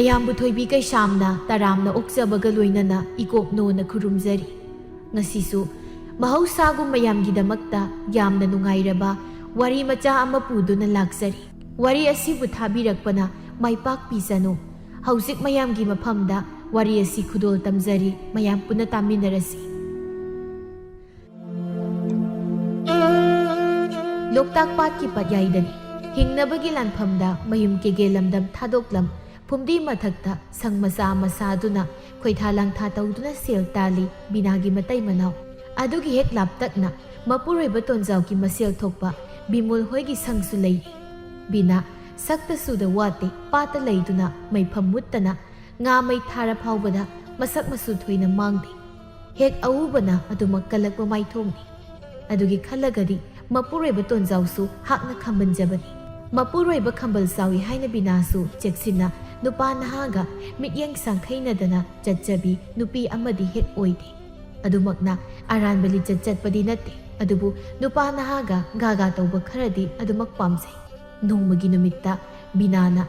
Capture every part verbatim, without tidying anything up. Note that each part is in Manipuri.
ꯃꯌꯥꯝꯕꯨ ꯊꯣꯏꯕꯤ ꯀꯩꯁꯥꯝꯅ ꯇꯔꯥꯝꯅ ꯑꯣꯛꯆꯕꯒ ꯂꯣꯏꯅꯅ ꯏꯀꯣꯛꯅꯣꯅ ꯈꯨꯔꯨꯝꯖꯔꯤ꯫ ꯉꯁꯤꯁꯨ ꯃꯍꯧꯁꯥꯒꯨꯝ ꯃꯌꯥꯝꯒꯤꯗꯃꯛꯇ ꯌꯥꯝꯅ ꯅꯨꯡꯉꯥꯏꯔꯕ ꯋꯥꯔꯤ ꯃꯆꯥ ꯑꯃ ꯄꯨꯗꯨꯅ ꯂꯥꯛꯆꯔꯤ꯫ ꯋꯥꯔꯤ ꯑꯁꯤꯕꯨ ꯊꯥꯕꯤꯔꯛꯄꯅ ꯃꯥꯏ ꯄꯥꯛꯄꯤꯁꯅꯨ꯫ ꯍꯧꯖꯤꯛ ꯃꯌꯥꯝꯒꯤ ꯃꯐꯝꯗ ꯋꯥꯔꯤ ꯑꯁꯤ ꯈꯨꯗꯣꯜ ꯇꯝꯖꯔꯤ, ꯃꯌꯥꯝ ꯄꯨꯟꯅ ꯇꯥꯃꯤꯟꯅꯔꯁꯤ꯫ ꯂꯣꯛꯇꯥꯛ ꯄꯥꯠꯀꯤ ꯄꯥꯠꯌꯥꯏꯗꯅꯤ꯫ ꯍꯤꯡꯅꯕꯒꯤ ꯂꯥꯟꯐꯝꯗ ꯃꯌꯨꯝ ꯀꯦꯒꯦ ꯂꯝꯗꯝ ꯊꯥꯗꯣꯛꯂꯝ, ꯐꯨꯝꯗꯤ ꯃꯊꯛꯇ ꯁꯪ ꯃꯆꯥ ꯑꯃ ꯁꯥꯗꯨꯅ ꯈꯣꯏꯊꯥ ꯂꯥꯡꯊꯥ ꯇꯧꯗꯨꯅ ꯁꯦꯜ ꯇꯥꯜꯂꯤ ꯕꯤꯅꯥꯒꯤ ꯃꯇꯩ ꯃꯅꯥꯎ꯫ ꯑꯗꯨꯒꯤ ꯍꯦꯛ ꯂꯥꯞꯇꯛꯅ ꯃꯄꯨꯔꯣꯏꯕ ꯇꯣꯟꯖꯥꯎꯒꯤ ꯃꯁꯦꯜ ꯊꯣꯛꯄ ꯕꯤꯃꯣꯜ ꯍꯣꯏꯒꯤ ꯁꯪꯁꯨ ꯂꯩ꯫ ꯕꯤꯅꯥ ꯁꯛꯇ ꯁꯨꯗ ꯋꯥꯠꯇꯦ, ꯄꯥꯠꯇ ꯂꯩꯗꯨꯅ ꯃꯩꯐꯝ ꯃꯨꯠꯇꯅ ꯉꯥ ꯃꯩ ꯊꯥꯔ ꯐꯥꯎꯕꯗ ꯃꯁꯛ ꯃꯆꯨ ꯊꯣꯏꯅ ꯃꯥꯡꯗꯦ꯫ ꯍꯦꯛ ꯑꯎꯕꯅ ꯑꯗꯨꯃꯛ ꯀꯜꯂꯛꯄ ꯃꯥꯏꯊꯣꯡꯅꯤ꯫ ꯑꯗꯨꯒꯤ ꯈꯜꯂꯒꯗꯤ ꯃꯄꯨꯔꯣꯏꯕ ꯇꯣꯟꯖꯥꯎꯁꯨ ꯍꯥꯛꯅ ꯈꯝꯕꯟꯖꯕꯅꯤ꯫ ꯃꯄꯨꯔꯣꯏꯕ ꯈꯝꯕꯜ ꯆꯥꯎꯏ ꯍꯥꯏꯅ ꯕꯤꯅꯥꯁꯨ ꯆꯦꯛꯁꯤꯟꯅ ꯅꯨꯄꯥ ꯅꯍꯥꯒ ꯃꯤꯠꯌꯦꯡ ꯁꯥꯡꯈꯩꯅꯗꯅ ꯆꯠꯆꯕꯤ ꯅꯨꯄꯤ ꯑꯃꯗꯤ ꯍꯦꯛ ꯑꯣꯏꯗꯦ꯫ ꯑꯗꯨꯃꯛꯅ ꯑꯔꯥꯟꯕ ꯂꯤꯆꯠ ꯆꯠꯄꯗꯤ ꯅꯠꯇꯦ, ꯑꯗꯨꯕꯨ ꯅꯨꯄꯥ ꯅꯍꯥꯒ ꯒꯥꯒꯥ ꯇꯧꯕ ꯈꯔꯗꯤ ꯑꯗꯨꯃꯛ ꯄꯥꯝꯖꯩ꯫ ꯅꯣꯡꯃꯒꯤ ꯅꯨꯃꯤꯠꯇ ꯕꯤꯅꯥꯅ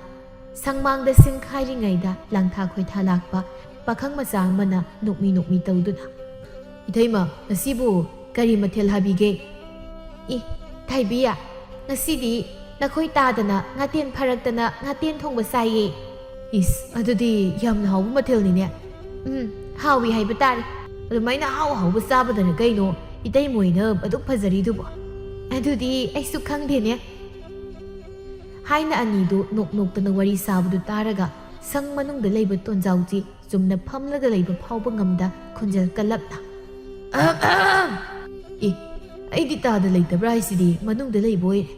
ꯁꯪꯃꯥꯡꯗ ꯁꯤꯡ ꯈꯥꯏꯔꯤꯉꯩꯗ ꯂꯥꯡꯊꯥ ꯈꯣꯏꯊꯥ ꯂꯥꯛꯄ ꯄꯥꯈꯪ ꯃꯆꯥ ꯑꯃꯅ ꯅꯣꯛꯃꯤ ꯅꯣꯛꯃꯤ ꯇꯧꯗꯨꯅ, "ꯏꯇꯩꯃ, ꯉꯁꯤꯕꯨ ꯀꯔꯤ ꯃꯊꯦꯜ ꯍꯥꯕꯤꯒꯦ?" "ꯏ, ꯊꯥꯏꯕꯤꯌꯥ, ꯉꯁꯤꯗꯤ ꯅꯈꯣꯏ ꯇꯥꯗꯅ ꯉꯥꯇꯦꯟ ꯐꯥꯔꯛꯇꯅ ꯉꯥꯇꯦꯟ ꯊꯣꯡꯕ ꯆꯥꯏꯌꯦ꯫" "ꯏꯁ, ꯑꯗꯨꯗꯤ ꯌꯥꯝꯅ ꯍꯥꯎꯕ ꯃꯊꯦꯜꯅꯤꯅꯦ꯫" "ꯎꯝ, ꯍꯥꯎꯏ ꯍꯥꯏꯕ ꯇꯥꯔꯦ꯫ ꯑꯗꯨꯃꯥꯏꯅ ꯑꯍꯥꯎ ꯑꯍꯥꯎꯕ ꯆꯥꯕꯗꯅ ꯀꯩꯅꯣ ꯏꯇꯩꯃ ꯍꯣꯏꯅ ꯑꯗꯨꯛ ꯐꯖꯔꯤꯗꯨꯕꯣ?" "ꯑꯗꯨꯗꯤ ꯑꯩꯁꯨ ꯈꯪꯗꯦꯅꯦ꯫" ꯍꯥꯏꯅ ꯑꯅꯤꯗꯨ ꯅꯣꯛ ꯅꯣꯛꯇꯅ ꯋꯥꯔꯤ ꯁꯥꯕꯗꯨ ꯇꯥꯔꯒ ꯁꯪ ꯃꯅꯨꯡꯗ ꯂꯩꯕ ꯇꯣꯟꯖꯥꯎꯗꯤ ꯆꯨꯝꯅ ꯐꯝꯂꯒ ꯂꯩꯕ ꯐꯥꯎꯕ ꯉꯝꯗ ꯈꯣꯟꯖꯦꯜ ꯀꯜꯂꯞꯅ, "ꯑꯍꯝ, ꯑꯍꯝ! ꯑꯦ, ꯑꯩꯗꯤ ꯇꯥꯗ ꯂꯩꯇꯕ꯭ꯔꯥ ꯍꯥꯏꯁꯤꯗꯤ, ꯃꯅꯨꯡꯗ ꯂꯩꯕ ꯑꯣꯏꯔꯦ꯫"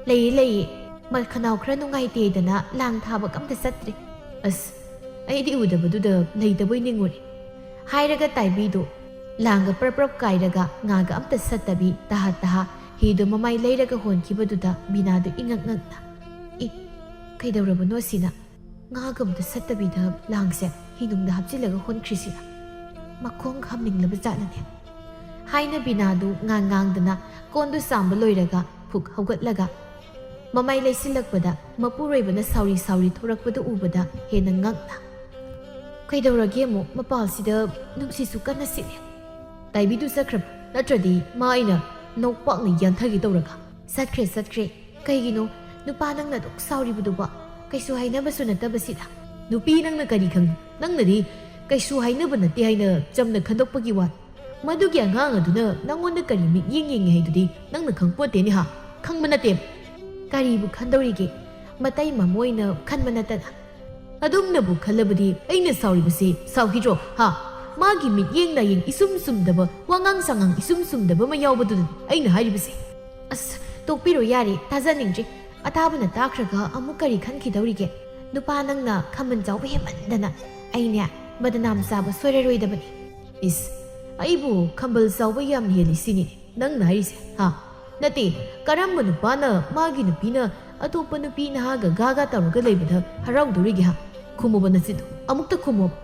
"ꯂꯩꯌꯦ, ꯂꯩꯌꯦ꯫ ꯃꯈꯅꯥꯎ ꯈꯔ ꯅꯨꯡꯉꯥꯏꯇꯦꯗꯅ ꯂꯥꯡ ꯊꯥꯕꯒ ꯑꯝꯇ ꯆꯠꯇ꯭ꯔꯦ꯫" "ꯑꯁ, ꯑꯩꯗꯤ ꯎꯗꯕꯗꯨꯗ ꯂꯩꯇꯕꯣꯏ ꯅꯤꯡꯉꯨꯔꯦ꯫" ꯍꯥꯏꯔꯒ ꯇꯥꯏꯕꯤꯗꯨ ꯂꯥꯡꯒ ꯄ꯭ꯔꯞ ꯄ꯭ꯔꯞ ꯀꯥꯏꯔꯒ ꯉꯥꯒ ꯑꯝꯇ ꯁꯠꯇꯕꯤ ꯇꯍꯥ ꯇꯍꯥ ꯍꯤꯗꯨ ꯃꯃꯥꯏ ꯂꯩꯔꯒ ꯍꯣꯟꯈꯤꯕꯗꯨꯗ ꯕꯤꯅꯥꯗꯨ ꯏꯉꯛ ꯉꯛꯅ, "ꯑꯦ, ꯀꯩꯗꯧꯔꯕꯅꯣ ꯑꯁꯤꯅ? ꯉꯥꯒ ꯑꯝꯇ ꯁꯠꯇꯕꯤꯗ ꯂꯥꯡꯁꯦ ꯍꯤꯅꯨꯡꯗ ꯍꯥꯞꯆꯤꯜꯂꯒ ꯍꯣꯟꯈ꯭ꯔꯤꯁꯤꯅ? ꯃꯈꯣꯡ ꯍꯥꯝꯅꯤꯡꯂꯕ ꯖꯥꯠꯂꯅꯦ?" ꯍꯥꯏꯅ ꯕꯤꯅꯥꯗꯨ ꯉꯥꯡ ꯉꯥꯡꯗꯅ ꯀꯣꯟꯗꯨ ꯆꯥꯝꯕ ꯂꯣꯏꯔꯒ ꯐꯨꯛ ꯍꯧꯒꯠꯂꯒ, ꯃꯃꯥꯏ ꯂꯩꯁꯤꯜꯂꯛꯄꯗ ꯃꯄꯨꯔꯣꯏꯕꯅ ꯁꯥꯎꯔꯤ ꯁꯥꯎꯔꯤ ꯊꯣꯔꯛꯄꯗꯨ ꯎꯕꯗ ꯍꯦꯟꯅ ꯉꯛꯅ, "ꯀꯩꯗꯧꯔꯒꯦ ꯑꯃꯨꯛ? ꯃꯄꯥꯜꯁꯤꯗ ꯅꯨꯡꯁꯤꯠꯁꯨ ꯀꯟꯅ ꯁꯤꯠꯂꯦ꯫ ꯇꯥꯏꯕꯤꯗꯨ ꯆꯠꯈ꯭ꯔꯕ? ꯅꯠꯇ꯭ꯔꯗꯤ ꯃꯥ ꯑꯩꯅ ꯅꯧꯄꯥꯛꯅ ꯌꯥꯟꯊꯒꯦ ꯇꯧꯔꯒ?" "ꯆꯠꯈ꯭ꯔꯦ, ꯆꯠꯈ꯭ꯔꯦ꯫ ꯀꯩꯒꯤꯅꯣ ꯅꯨꯄꯥ ꯅꯪꯅ ꯑꯗꯨꯛ ꯁꯥꯎꯔꯤꯕꯗꯨꯕꯣ? ꯀꯩꯁꯨ ꯍꯥꯏꯅꯕꯁꯨ ꯅꯠꯇꯕꯁꯤꯗ?" "ꯅꯨꯄꯤ ꯅꯪꯅ ꯀꯔꯤ ꯈꯪꯉꯤ? ꯅꯪꯅꯗꯤ ꯀꯩꯁꯨ ꯍꯥꯏꯅꯕ ꯅꯠꯇꯦ ꯍꯥꯏꯅ ꯆꯝꯅ ꯈꯟꯗꯣꯛꯄꯒꯤ ꯋꯥꯅꯤ꯫ ꯃꯗꯨꯒꯤ ꯑꯉꯥꯡ ꯑꯗꯨꯅ ꯅꯪꯉꯣꯟꯗ ꯀꯔꯤ ꯃꯤꯠꯌꯦꯡ ꯌꯦꯡꯉꯤ ꯍꯥꯏꯗꯨꯗꯤ ꯅꯪꯅ ꯈꯪꯄꯣꯠꯇꯦꯅꯦ ꯍꯥ? ꯈꯪꯕ ꯅꯠꯇꯦ?" "ꯀꯔꯤꯕꯨ ꯈꯟꯗꯧꯔꯤꯒꯦ? ꯃꯇꯩ ꯃꯃꯣꯏꯅ ꯈꯟꯕ ꯅꯠꯇꯅ?" "ꯑꯗꯨꯝꯅꯕꯨ ꯈꯜꯂꯕꯗꯤ ꯑꯩꯅ ꯁꯥꯎꯔꯤꯕꯁꯤ ꯁꯥꯎꯈꯤꯗ꯭ꯔꯣ ꯍꯥ? ꯃꯥꯒꯤ ꯃꯤꯠꯌꯦꯡ ꯅꯥꯌꯦꯡ ꯏꯁꯨꯝ ꯁꯨꯝꯗꯕ, ꯋꯥꯉꯥꯡ ꯁꯉꯥꯡ ꯏꯁꯨꯝ ꯁꯨꯝꯗꯕ ꯑꯃ ꯌꯥꯎꯕꯗꯨꯅꯤ ꯑꯩꯅ ꯍꯥꯏꯔꯤꯕꯁꯦ꯫" "ꯑꯁ, ꯇꯣꯛꯄꯤꯔꯣ ꯌꯥꯔꯦ, ꯇꯥꯖꯅꯤꯡꯗ꯭ꯔꯦ꯫ ꯑꯇꯥꯕꯅ ꯇꯥꯈ꯭ꯔꯒ ꯑꯃꯨꯛ ꯀꯔꯤ ꯈꯟꯈꯤꯗꯧꯔꯤꯒꯦ? ꯅꯨꯄꯥ ꯅꯪꯅ ꯈꯥꯝꯕꯟ ꯆꯥꯎꯕ ꯍꯦꯟꯃꯟꯗꯅ ꯑꯩꯅꯦ ꯕꯗꯅꯥꯝ ꯆꯥꯕ ꯁꯣꯏꯔꯔꯣꯏꯗꯕꯅꯤ꯫" "ꯏꯁ, ꯑꯩꯕꯨ ꯈꯝꯕꯜ ꯆꯥꯎꯕ ꯌꯥꯝ ꯍꯦꯜꯂꯤ ꯁꯤꯅꯤ ꯅꯪꯅ ꯍꯥꯏꯔꯤꯁꯦ ꯍꯥ? ꯅꯠꯇꯦ, ꯀꯔꯝꯕ ꯅꯨꯄꯥꯅ ꯃꯥꯒꯤ ꯅꯨꯄꯤꯅ ꯑꯇꯣꯞꯄ ꯅꯨꯄꯤ ꯅꯍꯥꯒ ꯒꯥꯒꯥ ꯇꯧꯔꯒ ꯂꯩꯕꯗ ꯍꯔꯥꯎꯗꯣꯔꯤꯒꯦ ꯍꯥ? ꯈꯨꯝꯃꯨꯕ ꯅꯆꯤꯟꯗꯣ ꯑꯃꯨꯛꯇ ꯈꯨꯝꯃꯨꯕ꯫"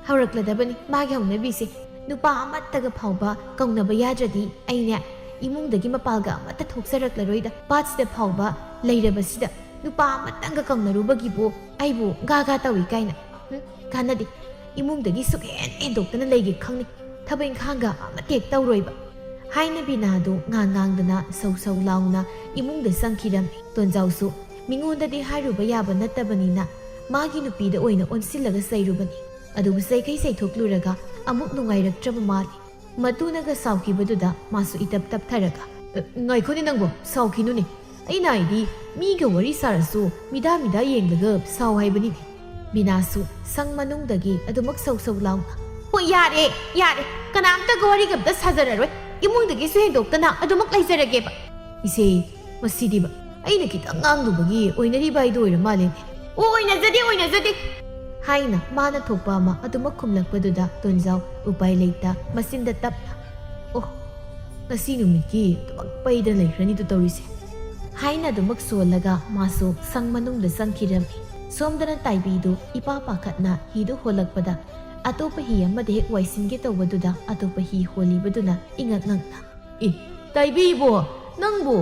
ꯍꯧꯔꯛꯂꯗꯕꯅꯤ ꯃꯥꯒꯤ ꯍꯧꯅꯕꯤꯁꯦ꯫ ꯅꯨꯄꯥ ꯑꯃꯠꯇꯒ ꯐꯥꯎꯕ ꯀꯧꯅꯕ ꯌꯥꯗ꯭ꯔꯗꯤ ꯑꯩꯅꯦ ꯏꯃꯨꯡꯗꯒꯤ ꯃꯄꯥꯜꯒ ꯑꯃꯠꯇ ꯊꯣꯛꯆꯔꯛꯂꯔꯣꯏꯗ꯫ ꯄꯥꯠꯁꯤꯗ ꯐꯥꯎꯕ ꯂꯩꯔꯕꯁꯤꯗ ꯅꯨꯄꯥ ꯑꯃꯇꯪꯒ ꯀꯧꯅꯔꯨꯕꯒꯤꯕꯨ ꯑꯩꯕꯨ ꯒꯥꯒꯥ ꯇꯧꯏ ꯀꯥꯏꯅ꯫ ꯍꯨꯝ, ꯀꯥꯟꯅꯗꯦ꯫ ꯏꯃꯨꯡꯗꯒꯤ ꯁꯨꯛꯍꯦꯟ ꯍꯦꯟꯗꯣꯛꯇꯅ ꯂꯩꯒꯦ ꯈꯪꯅꯤ꯫ ꯊꯕꯛ ꯏꯪꯈꯥꯡꯒ ꯑꯃꯠꯇ ꯍꯦꯛ ꯇꯧꯔꯣꯏꯕ꯫ ꯍꯥꯏꯅ ꯕꯤꯅꯥꯗꯨ ꯉꯥꯡ ꯉꯥꯡꯗꯅ ꯁꯧ ꯁꯧ ꯂꯥꯎꯅ ꯏꯃꯨꯡꯗ ꯆꯪꯈꯤꯔꯝꯃꯤ꯫ ꯇꯣꯟꯖꯥꯎꯁꯨ ꯃꯤꯉꯣꯟꯗꯗꯤ ꯍꯥꯏꯔꯨꯕ ꯌꯥꯕ ꯅꯠꯇꯕꯅꯤꯅ ꯃꯥꯒꯤ ꯅꯨꯄꯤꯗ ꯑꯣꯏꯅ ꯑꯣꯟꯁꯤꯜꯂꯒ ꯆꯩꯔꯨꯕꯅꯤ꯫ ꯑꯗꯨꯕꯨ ꯆꯩꯈꯩ ꯆꯩꯊꯣꯛꯂꯨꯔꯒ ꯑꯃꯨꯛ ꯅꯨꯡꯉꯥꯏꯔꯛꯇ꯭ꯔꯕ ꯃꯥꯜꯂꯤ꯫ ꯃꯇꯨꯅꯒ ꯁꯥꯎꯈꯤꯕꯗꯨꯗ ꯃꯥꯁꯨ ꯏꯇꯞ ꯇꯞꯊꯔꯒ, "ꯑ, ꯉꯥꯏꯈꯣꯅꯦ ꯅꯪꯕꯣ, ꯁꯥꯎꯈꯤꯅꯨꯅꯦ꯫ ꯑꯩꯅ ꯍꯥꯏꯗꯤ ꯃꯤꯒ ꯋꯥꯔꯤ ꯁꯥꯔꯁꯨ ꯃꯤꯗꯥ ꯃꯤꯗꯥ ꯌꯦꯡꯂꯒ ꯁꯥꯎ ꯍꯥꯏꯕꯅꯤꯅꯦ꯫" ꯕꯤꯅꯥꯁꯨ ꯁꯪ ꯃꯅꯨꯡꯗꯒꯤ ꯑꯗꯨꯃꯛ ꯁꯧ ꯁꯧ ꯂꯥꯎꯅ, "ꯍꯣꯏ, ꯌꯥꯔꯦ, ꯌꯥꯔꯦ꯫ ꯀꯅꯥꯝꯇꯒ ꯋꯥꯔꯤꯒ ꯑꯝꯇ ꯁꯥꯖꯔꯔꯣꯏ꯫ ꯏꯃꯨꯡꯗꯒꯤꯁꯨ ꯍꯦꯟꯗꯣꯛꯇꯅ ꯑꯗꯨꯃꯛ ꯂꯩꯖꯔꯒꯦꯕ꯫" "ꯏꯆꯦ, ꯃꯁꯤꯗꯤꯕ ꯑꯩꯅ ꯈꯤꯇꯪ ꯉꯥꯡꯂꯨꯕꯒꯤ ꯑꯣꯏꯅꯔꯤꯕ ꯍꯥꯏꯗꯣ ꯑꯣꯏꯔ ꯃꯥꯜꯂꯦꯅꯦ꯫" "ꯑꯣ, ꯑꯣꯏꯅꯖꯗꯦ, ꯑꯣꯏꯅꯖꯗꯦ," ꯍꯥꯏꯅ ꯃꯥꯅ ꯊꯣꯛꯄ ꯑꯃ ꯑꯗꯨꯃꯛ ꯈꯨꯝꯂꯛꯄꯗꯨꯗ ꯇꯣꯟꯖꯥꯎ ꯎꯄꯥꯏ ꯂꯩꯇ ꯃꯆꯤꯟꯗ ꯇꯞꯅ, "ꯑꯣ, ꯉꯁꯤ ꯅꯨꯃꯤꯠꯀꯤ ꯑꯗꯨꯃꯛ ꯄꯩꯗꯅ ꯂꯩꯈ꯭ꯔꯅꯤꯗꯣ ꯇꯧꯔꯤꯁꯦ," ꯍꯥꯏꯅ ꯑꯗꯨꯃꯛ ꯁꯣꯜꯂꯒ ꯃꯥꯁꯨ ꯁꯪ ꯃꯅꯨꯡꯗ ꯆꯪꯈꯤꯔꯝꯃꯤ꯫ ꯁꯣꯝꯗꯅ ꯇꯥꯏꯕꯤꯗꯨ ꯏꯄꯥ ꯄꯥꯈꯠꯅ ꯍꯤꯗꯨ ꯍꯣꯜꯂꯛꯄꯗ ꯑꯇꯣꯞꯄ ꯍꯤ ꯑꯃꯗ ꯍꯦꯛ ꯋꯥꯏꯁꯤꯟꯒꯦ ꯇꯧꯕꯗꯨꯗ ꯑꯇꯣꯞꯄ ꯍꯤ ꯍꯣꯜꯂꯤꯕꯗꯨꯅ ꯏꯉꯛ ꯉꯛꯅ, "ꯑꯦ, ꯇꯥꯏꯕꯤꯕꯣ, ꯅꯪꯕꯨ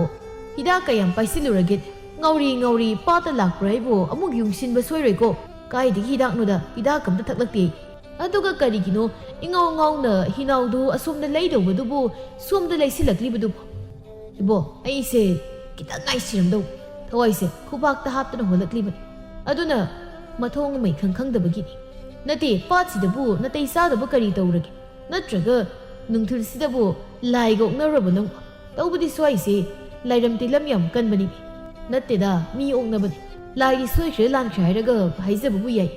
ꯍꯤꯗꯥꯛ ꯀꯌꯥꯝ ꯄꯥꯏꯁꯤꯜꯂꯨꯔꯒꯦ? ꯉꯥꯎꯔꯤ ꯉꯥꯎꯔꯤ ꯄꯥꯠꯇ ꯂꯥꯛꯄ꯭ꯔꯥ ꯍꯥꯏꯕꯨ ꯑꯃꯨꯛ ꯌꯨꯡꯁꯤꯟꯕ ꯁꯣꯏꯔꯣꯏꯀꯣ꯫ ꯀꯥꯏꯗꯒꯤ ꯍꯤꯗꯥꯛꯅꯣꯗ, ꯍꯤꯗꯥꯛ ꯑꯝꯇ ꯊꯛꯂꯛꯇꯦ꯫ ꯑꯗꯨꯒ ꯀꯔꯤꯒꯤꯅꯣ ꯏꯉꯥꯎ ꯉꯥꯎꯅ ꯍꯤꯅꯥꯎꯗꯨ ꯑꯁꯣꯝꯗ ꯂꯩꯗꯧꯕꯗꯨꯕꯨ ꯁꯣꯝꯗ ꯂꯩꯁꯤꯜꯂꯛꯂꯤꯕꯗꯨꯕꯨ? ꯏꯕꯣ, ꯑꯩꯁꯦ ꯈꯤꯇꯪ ꯉꯥꯏꯁꯤꯔꯝꯗꯧ, ꯊꯋꯥꯏꯁꯦ ꯈꯨꯕꯥꯛꯇ ꯍꯥꯞꯇꯨꯅ ꯍꯣꯜꯂꯛꯂꯤꯕꯅꯤ꯫ ꯑꯗꯨꯅ ꯃꯊꯣꯡ ꯑꯃ ꯏꯈꯪ ꯈꯪꯗꯕꯒꯤꯅꯤ꯫ ꯅꯠꯇꯦ, ꯄꯥꯠꯁꯤꯗꯕꯨ ꯅꯥꯇꯩ ꯆꯥꯗꯕ ꯀꯔꯤ ꯇꯧꯔꯒꯦ? ꯅꯠꯇ꯭ꯔꯒ ꯅꯨꯡꯊꯤꯜꯁꯤꯗꯕꯨ ꯂꯥꯏꯒ ꯑꯣꯛꯅꯔꯕ ꯅꯪ? ꯇꯧꯕꯗꯤ ꯁ꯭ꯋꯥꯏꯁꯦ ꯂꯥꯏꯔꯝ ꯇꯤꯂꯝ ꯌꯥꯝ ꯀꯟꯕꯅꯤꯅꯦ꯫ ꯅꯠꯇꯦꯗ, ꯃꯤ ꯑꯣꯛꯅꯕꯅꯤ꯫ ꯂꯥꯏꯗꯤ ꯁꯣꯏꯈ꯭ꯔꯦ ꯂꯥꯟꯈ꯭ꯔꯦ ꯍꯥꯏꯔꯒ ꯍꯥꯏꯖꯕꯕꯨ ꯌꯥꯏ꯫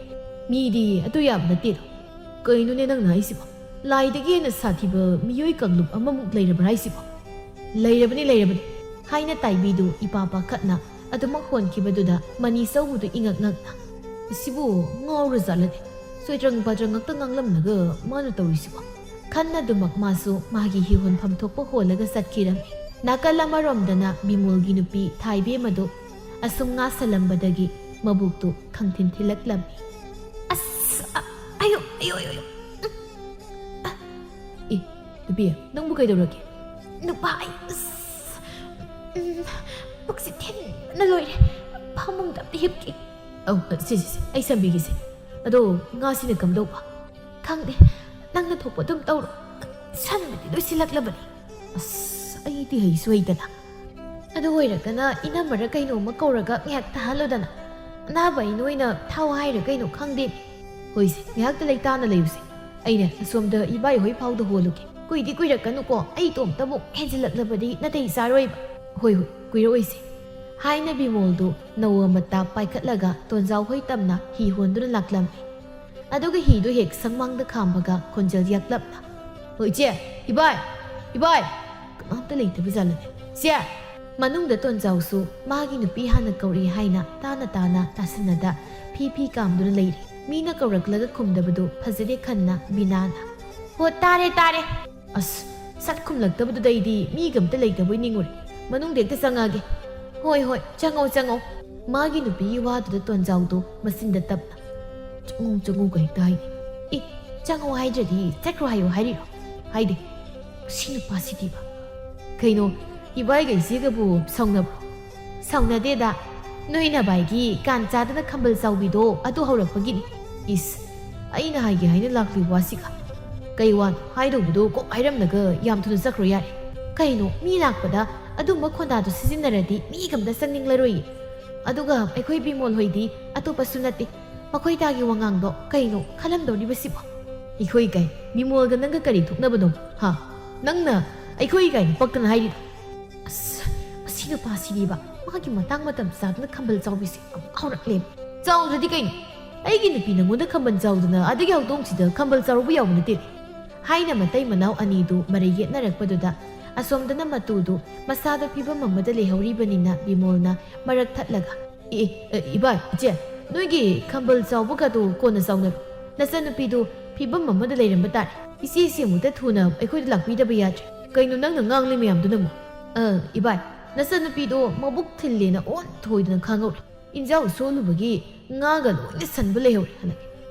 ꯃꯤꯗꯤ ꯑꯗꯨ ꯌꯥꯕ ꯅꯠꯇꯦꯗꯣ꯫ ꯀꯩꯅꯣꯅꯦ ꯅꯪꯅ ꯍꯥꯏꯁꯤꯕꯣ? ꯂꯥꯏꯗꯒꯤ ꯍꯦꯟꯅ ꯁꯥꯊꯤꯕ ꯃꯤꯑꯣꯏ ꯀꯥꯡꯂꯨꯞ ꯑꯃꯃꯨꯛ ꯂꯩꯔꯕ꯭ꯔꯥ ꯍꯥꯏꯁꯤꯕꯣ? ꯂꯩꯔꯕꯅꯤ, ꯂꯩꯔꯕꯅꯤ꯫ ꯍꯥꯏꯅ ꯇꯥꯏꯕꯤꯗꯨ ꯏꯄꯥ ꯄꯥꯈꯠꯅ ꯑꯗꯨꯃꯛ ꯍꯣꯟꯈꯤꯕꯗꯨꯗ ꯃꯅꯤ ꯆꯧꯕꯗꯨ ꯏꯉꯛ ꯉꯛꯅ, "ꯁꯤꯕꯨ ꯉꯥꯎꯔꯖꯥꯠꯂꯅꯦ? ꯁꯣꯏꯇ꯭ꯔꯪ ꯄꯥꯇ꯭ꯔꯪ ꯉꯥꯛꯇ ꯉꯥꯡꯂꯝꯂꯒ ꯃꯥꯅ ꯇꯧꯔꯤꯁꯤꯕꯣ?" ꯈꯟꯅꯗꯨꯃꯛ ꯃꯥꯁꯨ ꯃꯥꯒꯤ ꯍꯤ ꯍꯣꯟꯐꯝ ꯊꯣꯛꯄ ꯍꯣꯜꯂꯒ ꯆꯠꯈꯤꯔꯝꯃꯤ꯫ ꯅꯥꯀꯜ ꯑꯃꯔꯣꯝꯗꯅ ꯕꯤꯃꯣꯜꯒꯤ ꯅꯨꯄꯤ ꯊꯥꯏꯕꯦꯝꯃꯗꯨ ꯑꯁꯨꯝ ꯉꯥꯁꯜꯂꯝꯕꯗꯒꯤ ꯃꯕꯨꯛꯇꯨ ꯈꯪꯊꯤꯟ ꯊꯤꯜꯂꯛꯂꯝꯃꯤ꯫ "ꯑꯁ! ꯑ, ꯑꯌꯣ, ꯑꯌꯣ, ꯑꯌꯣ, ꯑꯌꯣ! ꯎꯝ, ꯑ, ꯑꯦ, ꯅꯨꯄꯤ, ꯅꯪꯕꯨ ꯀꯩꯗꯧꯔꯒꯦ?" "ꯅꯨꯄꯥ, ꯑꯩ, ꯑꯁ, ꯎꯝ, ꯄꯨꯛꯁꯦ ꯊꯤꯟꯕꯅ ꯂꯣꯏꯔꯦ꯫ ꯐꯃꯨꯡꯗ ꯑꯝꯇ ꯍꯤꯞꯀꯦ꯫" "ꯑꯧ, ꯁꯦ, ꯁꯦ, ꯁꯦ, ꯑꯩ ꯁꯝꯕꯤꯒꯦꯁꯦ꯫ ꯑꯗꯣ ꯉꯥꯁꯤꯅ ꯀꯝꯗꯧꯕ?" "ꯈꯪꯗꯦ, ꯅꯪꯅ ꯊꯣꯛꯄ ꯑꯗꯨꯝ ꯇꯧꯔꯣ꯫ ꯁꯟꯕꯗꯤ ꯂꯣꯏꯁꯤꯜꯂꯛꯂꯕꯅꯤ꯫" "ꯑꯁ, ꯑꯩꯗꯤ ꯍꯩꯁꯨ ꯍꯩꯇꯅ꯫" "ꯑꯗꯨ ꯑꯣꯏꯔꯒꯅ ꯏꯅꯝꯃꯔ ꯀꯩꯅꯣꯝꯃ ꯀꯧꯔꯒ ꯉꯥꯏꯍꯥꯛ ꯊꯥꯍꯜꯂꯨꯗꯅ꯫ ꯑꯅꯥꯕ ꯑꯩ ꯅꯣꯏꯅ ꯊꯥꯎ ꯍꯥꯏꯔ ꯀꯩꯅꯣ ꯈꯪꯗꯦ꯫" "ꯍꯣꯏꯁꯦ, ꯉꯥꯏꯍꯥꯛꯇ ꯂꯩ ꯇꯥꯅ ꯂꯩꯌꯨꯁꯦ꯫ ꯑꯩꯅ ꯑꯁꯣꯝꯗ ꯏꯕꯥꯏ ꯍꯣꯏ ꯐꯥꯎꯗ ꯍꯣꯜꯂꯨꯒꯦ꯫ ꯀꯨꯏꯗꯤ ꯀꯨꯏꯔꯛꯀꯅꯨꯀꯣ, ꯑꯩ ꯏꯇꯣꯝꯇꯃꯨꯛ ꯍꯦꯟꯖꯤꯜꯂꯛꯂꯕꯗꯤ ꯅꯥꯇꯩ ꯆꯥꯔꯣꯏꯕ꯫" "ꯍꯣꯏ, ꯍꯣꯏ, ꯀꯨꯏꯔꯛꯑꯣꯏꯁꯦ꯫" ꯍꯥꯏꯅ ꯕꯤꯃꯣꯜꯗꯨ ꯅꯧꯋ ꯃꯇꯥ ꯄꯥꯏꯈꯠꯂꯒ ꯇꯣꯟꯖꯥꯎ ꯍꯣꯏ ꯇꯝꯅ ꯍꯤ ꯍꯣꯟꯗꯨꯅ ꯂꯥꯛꯂꯝꯃꯤ꯫ ꯑꯗꯨꯒ ꯍꯤꯗꯨ ꯍꯦꯛ ꯁꯪꯃꯥꯡꯗ ꯈꯥꯝꯕꯒ ꯈꯣꯟꯖꯦꯜ ꯌꯥꯛꯂꯞꯅ, "ꯍꯣ, ꯏꯆꯦ! ꯏꯕꯥꯏ! ꯏꯕꯥꯏ!" ꯀꯅꯥꯝꯇ ꯂꯩꯇꯕ ꯖꯥꯠꯂꯅꯦ? "ꯏꯆꯦ!" ꯃꯅꯨꯡꯗ ꯇꯣꯟꯖꯥꯎꯁꯨ ꯃꯥꯒꯤ ꯅꯨꯄꯤ ꯍꯥꯟꯅ ꯀꯧꯔꯛꯏ ꯍꯥꯏꯅ ꯇꯥꯅ ꯇꯥꯅ ꯇꯥꯁꯤꯟꯅꯗ ꯐꯤ ꯐꯤ ꯀꯥꯝꯗꯨꯅ ꯂꯩꯔꯤ꯫ ꯃꯤꯅ ꯀꯧꯔꯛꯂꯒ ꯈꯨꯝꯗꯕꯗꯨ ꯐꯖꯗꯦ ꯈꯟꯅ ꯕꯤꯅꯥꯅ, "ꯍꯣ, ꯇꯥꯔꯦ, ꯇꯥꯔꯦ!" "ꯑꯁ, ꯁꯠ ꯈꯨꯝꯂꯛꯇꯕꯗꯨꯗ ꯑꯩꯗꯤ ꯃꯤꯒ ꯑꯝꯇ ꯂꯩꯇꯕꯣꯏ ꯅꯤꯡꯉꯨꯔꯦ꯫ ꯃꯅꯨꯡꯗ ꯍꯦꯛꯇ ꯆꯪꯉꯛꯑꯒꯦ꯫" "ꯍꯣꯏ, ꯍꯣꯏ, ꯆꯪꯉꯣ, ꯆꯪꯉꯣ꯫" ꯃꯥꯒꯤ ꯅꯨꯄꯤꯒꯤ ꯋꯥꯗꯨꯗ ꯇꯣꯟꯖꯥꯎꯗꯣ ꯃꯆꯤꯟꯗ ꯇꯞꯅ, "ꯆꯪꯉꯨ, ꯆꯪꯉꯨꯒ" ꯍꯦꯛꯇ ꯍꯥꯏꯅꯦ꯫ "ꯑꯦ, ꯆꯪꯉꯣ ꯍꯥꯏꯗ꯭ꯔꯗꯤ ꯆꯠꯈ꯭ꯔꯣ ꯍꯥꯏꯌꯣ ꯍꯥꯏꯔꯤꯔꯣ?" "ꯍꯥꯏꯗꯦ꯫ ꯁꯤ ꯅꯨꯄꯥꯁꯤꯗꯤꯕ꯫ ꯀꯩꯅꯣ, ꯏꯕꯥꯏꯒ ꯏꯆꯦꯒꯕꯨ ꯁꯥꯎꯅꯕ꯭ꯔꯣ?" ꯁꯥꯎꯅꯗꯦꯗ, ꯅꯣꯏ ꯅꯕꯥꯏꯒꯤ ꯀꯥꯟ ꯆꯥꯗꯅ ꯈꯝꯕꯜ ꯆꯥꯎꯕꯤꯗꯣ ꯑꯗꯨ ꯍꯧꯔꯛꯄꯒꯤꯅꯤ꯫ ꯏꯁ, ꯑꯩꯅ ꯍꯥꯏꯒꯦ ꯍꯥꯏꯅ ꯂꯥꯛꯂꯤ ꯋꯥꯁꯤꯒ꯫ ꯀꯩ ꯋꯥꯅꯣ ꯍꯥꯏꯗꯧꯕꯗꯣ ꯀꯣꯛ ꯍꯥꯏꯔꯝꯂꯒ ꯌꯥꯝ ꯊꯨꯅ ꯆꯠꯈ꯭ꯔꯣ ꯌꯥꯔꯦ꯫ ꯀꯩꯅꯣ, ꯃꯤ ꯂꯥꯛꯄꯗ ꯑꯗꯨꯝꯕ ꯈꯣꯟꯗꯥꯗꯣ ꯁꯤꯖꯤꯟꯅꯔꯗꯤ ꯃꯤ ꯑꯝꯇ ꯆꯪꯅꯤꯡꯂꯔꯣꯏꯌꯦ꯫ ꯑꯗꯨꯒ ꯑꯩꯈꯣꯏ ꯕꯤꯃꯣꯜ ꯍꯣꯏꯗꯤ ꯑꯇꯣꯞꯄꯁꯨ ꯅꯠꯇꯦ, ꯃꯈꯣꯏ ꯇꯥꯒꯤ ꯋꯥꯉꯥꯡꯗꯣ ꯀꯩꯅꯣ ꯈꯜꯂꯝꯗꯧꯔꯤꯕꯁꯤꯕꯣ? ꯑꯩꯈꯣꯏ ꯀꯥꯏ, ꯕꯤꯃꯣꯜꯒ ꯅꯪꯒ ꯀꯔꯤ ꯊꯣꯛꯅꯕꯅꯣ? ꯍꯥ? ꯅꯪꯅ ꯑꯩꯈꯣꯏ ꯀꯥꯏꯅ ꯄꯛꯇꯅ ꯍꯥꯏꯔꯤꯗꯣ? ꯑꯁ, ꯃꯁꯤ ꯅꯨꯄꯥꯁꯤꯗꯤꯕ, ꯃꯥꯒꯤ ꯃꯇꯥꯡ ꯃꯇꯝ ꯆꯥꯗꯅ ꯈꯝꯕꯜ ꯆꯥꯎꯕꯤꯁꯦ ꯑꯃꯨꯛ ꯍꯧꯔꯛꯂꯦ꯫ ꯆꯥꯎꯗ꯭ꯔꯗꯤ ꯀꯩꯅꯣ? ꯑꯩꯒꯤ ꯅꯨꯄꯤ ꯅꯪꯉꯣꯟꯗ ꯈꯝꯕꯜ ꯆꯥꯎꯗꯅ ꯑꯗꯒꯤ ꯍꯧꯗꯣꯡꯁꯤꯗ ꯈꯝꯕꯜ ꯆꯥꯎꯕ ꯌꯥꯎꯕ ꯅꯠꯇꯦ꯫ ꯍꯥꯏꯅ ꯃꯇꯩ ꯃꯅꯥꯎ ꯑꯅꯤꯗꯨ ꯃꯔꯩ ꯌꯦꯠꯅꯔꯛꯄꯗꯨꯗ ꯑꯁꯣꯝꯗꯅ ꯃꯇꯨꯗꯨ ꯃꯁꯥꯗ ꯐꯤꯕꯝ ꯑꯃꯗ ꯂꯩꯍꯧꯔꯤꯕꯅꯤꯅ ꯕꯤꯃꯣꯜꯅ ꯃꯔꯛ ꯊꯠꯂꯒ, "ꯑꯦ, ꯑꯦ, ꯏꯕꯥꯏ, ꯏꯆꯦ, ꯅꯣꯏꯒꯤ ꯈꯝꯕꯜ ꯆꯥꯎꯕꯒꯗꯣ ꯀꯣꯟꯅ ꯆꯥꯎꯅꯔꯣ꯫ ꯅꯆꯟꯅꯨꯄꯤꯗꯨ ꯐꯤꯕꯝ ꯑꯃꯗ ꯂꯩꯔꯝꯕ ꯇꯥꯔꯦ꯫ ꯏꯆꯦꯁꯤ ꯑꯃꯨꯛꯇ ꯊꯨꯅ ꯑꯩꯈꯣꯏꯗ ꯂꯥꯛꯄꯤꯗꯕ ꯌꯥꯗ꯭ꯔꯦ꯫ ꯀꯩꯅꯣ ꯅꯪꯅ ꯉꯥꯡꯂꯤ ꯃꯌꯥꯝꯗꯨꯅ ꯑꯃꯨꯛ?" "ꯑ, ꯏꯕꯥꯏ, ꯅꯆꯟꯅꯨꯄꯤꯗꯣ ꯃꯕꯨꯛ ꯊꯤꯜꯂꯦꯅ ꯑꯣꯟ ꯊꯣꯏꯗꯅ ꯈꯥꯡꯍꯧꯔꯦ꯫ ꯏꯟꯖꯥꯎ ꯁꯣꯜꯂꯨꯕꯒꯤ ꯉꯥꯒ ꯂꯣꯏꯅ ꯁꯟꯕ ꯂꯩꯍꯧꯔꯦ ꯍꯟꯗꯛ꯫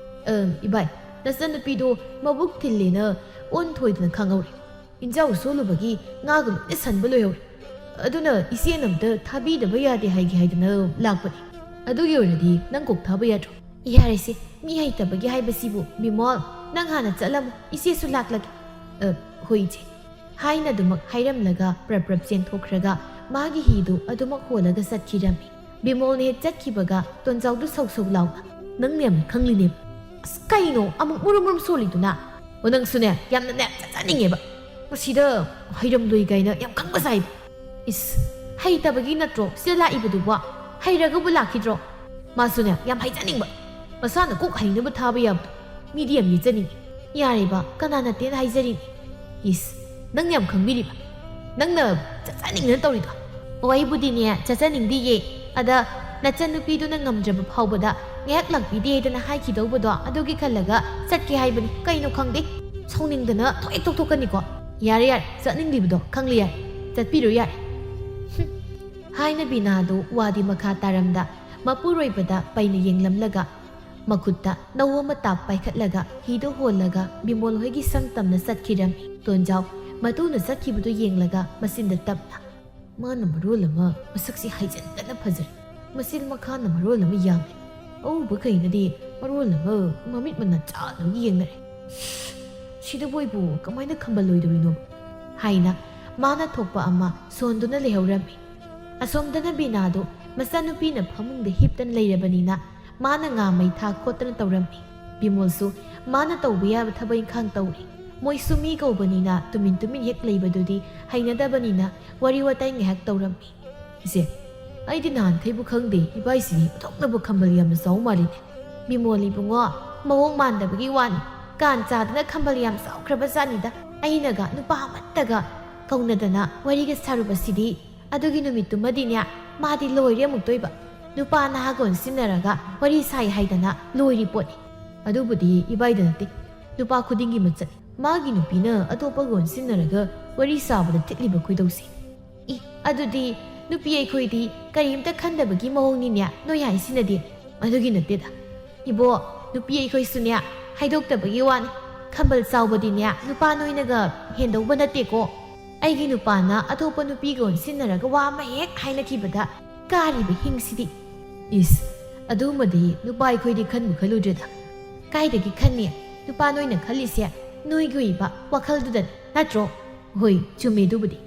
ꯑ, ꯏꯕꯥꯏ, ꯅꯆꯟꯅꯨꯄꯤꯗꯣ ꯃꯕꯨꯛ ꯊꯤꯜꯂꯦꯅ ꯑꯣꯟ ꯊꯣꯏꯗꯅ ꯈꯥꯡꯍꯧꯔꯦ꯫ ꯏꯟꯖꯥꯎ ꯁꯣꯜꯂꯨꯕꯒꯤ ꯉꯥꯒ ꯂꯣꯏꯅ ꯁꯟꯕ ꯂꯣꯏꯍꯧꯔꯦ꯫ ꯑꯗꯨꯅ ꯏꯆꯦꯅ ꯑꯝꯇ ꯊꯥꯕꯤꯗꯕ ꯌꯥꯗꯦ ꯍꯥꯏꯒꯦ ꯍꯥꯏꯗꯅ ꯂꯥꯛꯄꯅꯤ꯫ ꯑꯗꯨꯒꯤ ꯑꯣꯏꯔꯗꯤ ꯅꯪ ꯀꯣꯛ ꯊꯥꯕ ꯌꯥꯗ꯭ꯔꯣ?" "ꯌꯥꯔꯦꯁꯦ, ꯃꯤ ꯍꯩꯇꯕꯒꯤ ꯍꯥꯏꯕꯁꯤꯕꯨ꯫ ꯕꯤꯃꯣꯜ, ꯅꯪ ꯍꯥꯟꯅ ꯆꯠꯂꯝꯃꯣ, ꯏꯆꯦꯁꯨ ꯂꯥꯛꯂꯒꯦ꯫" "ꯑ, ꯍꯣꯏ ꯏꯆꯦ," ꯍꯥꯏꯅ ꯑꯗꯨꯃꯛ ꯍꯥꯏꯔꯝꯂꯒ ꯄ꯭ꯔꯞ ꯄ꯭ꯔꯞ ꯆꯦꯟꯊꯣꯛꯈ꯭ꯔꯒ ꯃꯥꯒꯤ ꯍꯤꯗꯨ ꯑꯗꯨꯃꯛ ꯍꯣꯜꯂꯒ ꯆꯠꯈꯤꯔꯝꯃꯤ꯫ ꯕꯤꯃꯣꯜꯅ ꯍꯦꯛ ꯆꯠꯈꯤꯕꯒ ꯇꯣꯟꯖꯥꯎꯗꯨ ꯁꯧ ꯁꯧ ꯂꯥꯎꯅ, "ꯅꯪꯅ ꯌꯥꯝꯅ ꯈꯪꯂꯤꯅꯦ꯫ ꯑꯁ, ꯀꯩꯅꯣ ꯑꯃꯨꯛ ꯃꯨꯔꯨꯝ ꯃꯨꯔꯨꯝ ꯁꯣꯜꯂꯤꯗꯨꯅ? ꯑꯣ, ꯅꯪꯁꯨꯅꯦ ꯌꯥꯝꯅꯅꯦ ꯆꯠꯆꯅꯤꯡꯉꯦꯕ꯫ ꯃꯁꯤꯗ ꯍꯩꯔꯝꯂꯣꯏ ꯀꯥꯏꯅ ꯌꯥꯝ ꯈꯪꯕ ꯁꯥꯏ꯫ ꯏꯁ, ꯍꯩꯇꯕꯒꯤ ꯅꯠꯇ꯭ꯔꯣ ꯁꯤꯗ ꯂꯥꯛꯏꯕꯗꯨꯕꯣ? ꯍꯩꯔꯒꯕꯨ ꯂꯥꯛꯈꯤꯗ꯭ꯔꯣ? ꯃꯥꯁꯨꯅꯦ ꯌꯥꯝ ꯍꯩꯖꯅꯤꯡꯕ꯫ ꯃꯁꯥꯅ ꯀꯣꯛ ꯍꯩꯅꯕ ꯊꯥꯕ ꯌꯥꯕꯗꯣ꯫ ꯃꯤꯗꯤ ꯌꯥꯝ ꯌꯦꯠꯆꯅꯤꯡꯉꯤ꯫ ꯌꯥꯔꯦꯕ, ꯀꯅꯥ ꯅꯠꯇꯦꯅ ꯍꯥꯏꯖꯔꯤꯅꯤ꯫ ꯏꯁ, ꯅꯪ ꯌꯥꯝ ꯈꯪꯕꯤꯔꯤꯕ? ꯅꯪꯅ ꯆꯠꯆꯅꯤꯡꯗꯅ ꯇꯧꯔꯤꯗꯣ?" "ꯑꯣ, ꯑꯩꯕꯨꯗꯤꯅꯦ ꯆꯠꯆꯅꯤꯡꯗꯤꯌꯦ꯫ ꯑꯗ ꯅꯆꯟꯅꯨꯄꯤꯗꯨꯅ ꯉꯝꯗ꯭ꯔꯕ ꯐꯥꯎꯕꯗ ꯉꯥꯏꯍꯥꯛ ꯂꯥꯛꯄꯤꯗꯦ ꯍꯥꯏꯗꯅ ꯍꯥꯏꯈꯤꯗꯧꯕꯗꯣ ꯑꯗꯨꯒꯤ ꯈꯜꯂꯒ ꯆꯠꯀꯦ ꯍꯥꯏꯕꯅꯤ꯫ ꯀꯩꯅꯣ ꯈꯪꯗꯦ, ꯁꯥꯎꯅꯤꯡꯗꯅ ꯊꯣꯛ ꯍꯦꯛ ꯊꯣꯛꯊꯣꯛꯀꯅꯤꯀꯣ꯫ ꯌꯥꯔꯦ ꯌꯥꯔꯦ, ꯆꯠꯅꯤꯡꯂꯤꯕꯗꯣ ꯈꯪꯂꯦ ꯌꯥꯔꯦ꯫ ꯆꯠꯄꯤꯔꯣ ꯌꯥꯔꯦ꯫" ꯍꯨꯝ꯫ ꯍꯥꯏꯅ ꯕꯤꯅꯥꯗꯨ ꯋꯥꯗꯤ ꯃꯈꯥ ꯇꯥꯔꯝꯗ ꯃꯄꯨꯔꯣꯏꯕꯗ ꯄꯩꯅ ꯌꯦꯡꯂꯝꯂꯒ ꯃꯈꯨꯠꯇ ꯅꯧ ꯑꯃ ꯇꯥꯞ ꯄꯥꯏꯈꯠꯂꯒ ꯍꯤꯗꯨ ꯍꯣꯜꯂꯒ ꯕꯤꯃꯣꯜ ꯍꯣꯏꯒꯤ ꯁꯪ ꯇꯝꯅ ꯆꯠꯈꯤꯔꯝꯃꯤ꯫ ꯇꯣꯟꯖꯥꯎ ꯃꯇꯨꯅ ꯆꯠꯈꯤꯕꯗꯨ ꯌꯦꯡꯂꯒ ꯃꯆꯤꯟꯗ ꯇꯞꯅ, ꯃꯥꯅ ꯃꯔꯣꯜ ꯑꯃ ꯃꯁꯛꯁꯤ ꯍꯥꯏꯖꯤꯟꯗꯅ ꯐꯖꯔꯦ, ꯃꯆꯤꯜ ꯃꯈꯥꯅ ꯃꯔꯣꯜ ꯑꯃ ꯌꯥꯝꯃꯦ, ꯑꯎꯕꯈꯩꯅꯗꯤ ꯃꯔꯣꯜ ꯑꯃ ꯃꯃꯤꯠ ꯃꯅꯥ ꯆꯥꯗꯨꯅ ꯌꯦꯡꯅꯔꯦ꯫ "ꯁꯤꯗꯕꯨ ꯑꯩꯕꯨ ꯀꯃꯥꯏꯅ ꯈꯝꯕꯜꯂꯣꯏꯗꯧꯔꯤꯅꯣ?" ꯍꯥꯏꯅ ꯃꯥꯅ ꯊꯣꯛꯄ ꯑꯃ ꯁꯣꯟꯗꯨꯅ ꯂꯩꯍꯧꯔꯝꯃꯤ꯫ ꯑꯁꯣꯝꯗꯅ ꯕꯤꯅꯥꯗꯨ ꯃꯆꯥꯅꯨꯄꯤꯅ ꯐꯃꯨꯡꯗ ꯍꯤꯞꯇꯅ ꯂꯩꯔꯕꯅꯤꯅ ꯃꯥꯅ ꯉꯥ ꯃꯩ ꯊꯥ ꯈꯣꯠꯇꯅ ꯇꯧꯔꯝꯃꯤ꯫ ꯕꯤꯃꯣꯜꯁꯨ ꯃꯥꯅ ꯇꯧꯕ ꯌꯥꯕ ꯊꯕꯛ ꯏꯪꯈꯥꯡ ꯇꯧꯔꯤ꯫ ꯃꯣꯏꯁꯨ ꯃꯤ ꯀꯧꯕꯅꯤꯅ ꯇꯨꯃꯤꯟ ꯇꯨꯃꯤꯟ ꯍꯦꯛ ꯂꯩꯕꯗꯨꯗꯤ ꯍꯩꯅꯗꯕꯅꯤꯅ ꯋꯥꯔꯤ ꯋꯥꯇꯥꯏ ꯉꯥꯏꯍꯥꯛ ꯇꯧꯔꯝꯃꯤ꯫ "ꯏꯆꯦ, ꯑꯩꯗꯤ ꯅꯍꯥꯟꯈꯩꯕꯨ ꯈꯪꯗꯦ, ꯏꯕꯥꯏꯁꯤꯗꯤ ꯑꯣꯟꯊꯣꯛꯅꯕꯨ ꯈꯝꯕꯜ ꯌꯥꯝꯅ ꯆꯥꯎ ꯃꯥꯜꯂꯤꯅꯦ꯫" "ꯕꯤꯃꯣꯜ ꯏꯕꯨꯡꯉꯣ, ꯃꯑꯣꯡ ꯃꯥꯟꯗꯕꯒꯤ ꯋꯥꯅꯤ, ꯀꯥꯟ ꯆꯥꯗꯅ ꯈꯝꯕꯜ ꯌꯥꯝ ꯆꯥꯎꯈ꯭ꯔꯕ ꯖꯥꯠꯅꯤꯗ꯫ ꯑꯩꯅꯒ ꯅꯨꯄꯥ ꯑꯃꯠꯇꯒ ꯀꯧꯅꯗꯅ ꯋꯥꯔꯤꯒ ꯁꯥꯔꯨꯕꯁꯤꯗꯤ꯫ ꯑꯗꯨꯒꯤ ꯅꯨꯃꯤꯠꯇꯨꯃꯗꯤꯅꯦ, ꯃꯥꯗꯤ ꯂꯣꯏꯔꯦ ꯑꯃꯨꯛꯇꯣꯏꯕ꯫ ꯅꯨꯄꯥ ꯅꯍꯥꯒ ꯑꯣꯟꯁꯤꯟꯅꯔꯒ ꯋꯥꯔꯤ ꯁꯥꯏ ꯍꯥꯏꯗꯅ ꯂꯣꯏꯔꯤ ꯄꯣꯠꯅꯤ꯫" "ꯑꯗꯨꯕꯨꯗꯤ ꯏꯕꯥꯏꯗ ꯅꯠꯇꯦ, ꯅꯨꯄꯥ ꯈꯨꯗꯤꯡꯒꯤ ꯃꯆꯠ꯫ ꯃꯥꯒꯤ ꯅꯨꯄꯤꯅ ꯑꯇꯣꯞꯄꯒ ꯑꯣꯟꯁꯤꯟꯅꯔꯒ ꯋꯥꯔꯤ ꯁꯥꯕꯗ ꯊꯤꯠꯂꯤꯕ ꯈꯣꯏꯗꯧꯁꯦ꯫ ꯏ, ꯑꯗꯨꯗꯤ ꯅꯨꯄꯤ ꯑꯩꯈꯣꯏꯗꯤ ꯀꯔꯤꯝꯇ ꯈꯟꯗꯕꯒꯤ ꯃꯑꯣꯡꯅꯤꯅꯦ ꯅꯣꯏ ꯍꯥꯏꯁꯤꯅꯗꯤ?" "ꯑꯗꯨꯒꯤ ꯅꯠꯇꯦꯗ ꯏꯕꯣ, ꯅꯨꯄꯤ ꯑꯩꯈꯣꯏꯁꯨꯅꯦ ꯍꯥꯏꯗꯣꯛꯇꯕꯒꯤ ꯋꯥꯅꯤ꯫ ꯈꯝꯕꯜ ꯆꯥꯎꯕꯗꯤꯅꯦ ꯅꯨꯄꯥ ꯅꯣꯏꯅꯒ ꯍꯦꯟꯗꯧꯕ ꯅꯠꯇꯦꯀꯣ꯫ ꯑꯩꯒꯤ ꯅꯨꯄꯥꯅ ꯑꯇꯣꯞꯄ ꯅꯨꯄꯤꯒ ꯑꯣꯟꯁꯤꯟꯅꯔꯒ ꯋꯥ ꯑꯃ ꯍꯦꯛ ꯍꯥꯏꯅꯈꯤꯕꯗ ꯀꯥꯔꯤꯕ ꯍꯤꯡꯁꯤꯗꯤ꯫" "ꯏꯁ, ꯑꯗꯨꯃꯗꯤ ꯅꯨꯄꯥ ꯑꯩꯈꯣꯏꯗꯤ ꯈꯟꯕꯨ ꯈꯜꯂꯨꯗ꯭ꯔꯦꯗ꯫" "ꯀꯥꯏꯗꯒꯤ ꯈꯟꯅꯤ? ꯅꯨꯄꯥ ꯅꯣꯏꯅ ꯈꯜꯂꯤꯁꯦ ꯅꯣꯏꯒꯤ ꯑꯣꯏꯕ ꯋꯥꯈꯜꯗꯨꯗꯅꯤ, ꯅꯠꯇ꯭ꯔꯣ?" "ꯍꯣꯏ, ꯆꯨꯝꯃꯦ ꯑꯗꯨꯕꯨꯗꯤ꯫"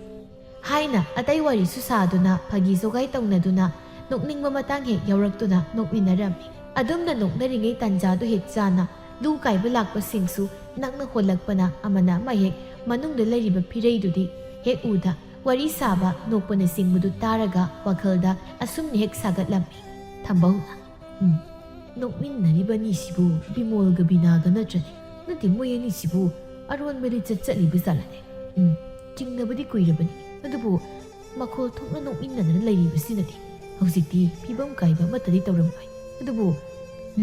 ꯍꯥꯏꯅ ꯑꯇꯩ ꯋꯥꯔꯤꯁꯨ ꯁꯥꯗꯨꯅ, ꯐꯥꯒꯤ ꯖꯣꯒꯥꯏ ꯇꯧꯅꯗꯨꯅ, ꯅꯣꯛꯅꯤꯡꯕ ꯃꯇꯥꯡ ꯍꯦꯛ ꯌꯥꯎꯔꯛꯇꯨꯅ ꯅꯣꯛꯃꯤꯟꯅꯔꯝꯃꯤ꯫ ꯑꯗꯨꯝꯅ ꯅꯣꯛꯅꯔꯤꯉꯩ ꯇꯥꯟꯖꯥꯗꯨ ꯍꯦꯛ ꯆꯥꯅ ꯂꯨ ꯀꯥꯏꯕ ꯂꯥꯛꯄꯁꯤꯡꯁꯨ ꯅꯛꯅ ꯍꯣꯜꯂꯛꯄꯅ ꯑꯃꯅ ꯑꯃ ꯍꯦꯛ ꯃꯅꯨꯡꯗ ꯂꯩꯔꯤꯕ ꯐꯤꯔꯩꯗꯨꯗꯤ ꯍꯦꯛ ꯎꯗ ꯋꯥꯔꯤ ꯁꯥꯕ, ꯅꯣꯛꯄꯅꯆꯤꯡꯕꯗꯨ ꯇꯥꯔꯒ ꯋꯥꯈꯜꯗ ꯑꯁꯨꯝꯅ ꯍꯦꯛ ꯁꯥꯒꯠꯂꯝꯃꯤ꯫ ꯊꯝꯕꯧꯅ, "ꯎꯝ, ꯅꯣꯛꯃꯤꯟꯅꯔꯤꯕ ꯑꯅꯤꯁꯤꯕꯨ ꯕꯤꯃꯣꯜꯒ ꯕꯤꯅꯥꯒ ꯅꯠꯇ꯭ꯔꯅꯦ? ꯅꯠꯇꯦ, ꯃꯣꯏ ꯑꯅꯤꯁꯤꯕꯨ ꯑꯔꯣꯟꯕ ꯂꯤꯆꯠ ꯆꯠꯂꯤꯕ ꯖꯥꯠꯂꯅꯦ? ꯎꯝ, ꯆꯤꯡꯅꯕꯗꯤ ꯀꯨꯏꯔꯕꯅꯤ, ꯑꯗꯨꯕꯨ ꯃꯈꯣꯜ ꯊꯣꯛꯅ ꯅꯣꯛꯃꯤꯟꯅꯗꯅ ꯂꯩꯔꯤꯕꯁꯤꯅꯗꯤ ꯍꯧꯖꯤꯛꯇꯤ ꯐꯤꯕꯝ ꯀꯥꯏꯕ ꯑꯃꯠꯇꯗꯤ ꯇꯧꯔꯝꯂꯣꯏ꯫ ꯑꯗꯨꯕꯨ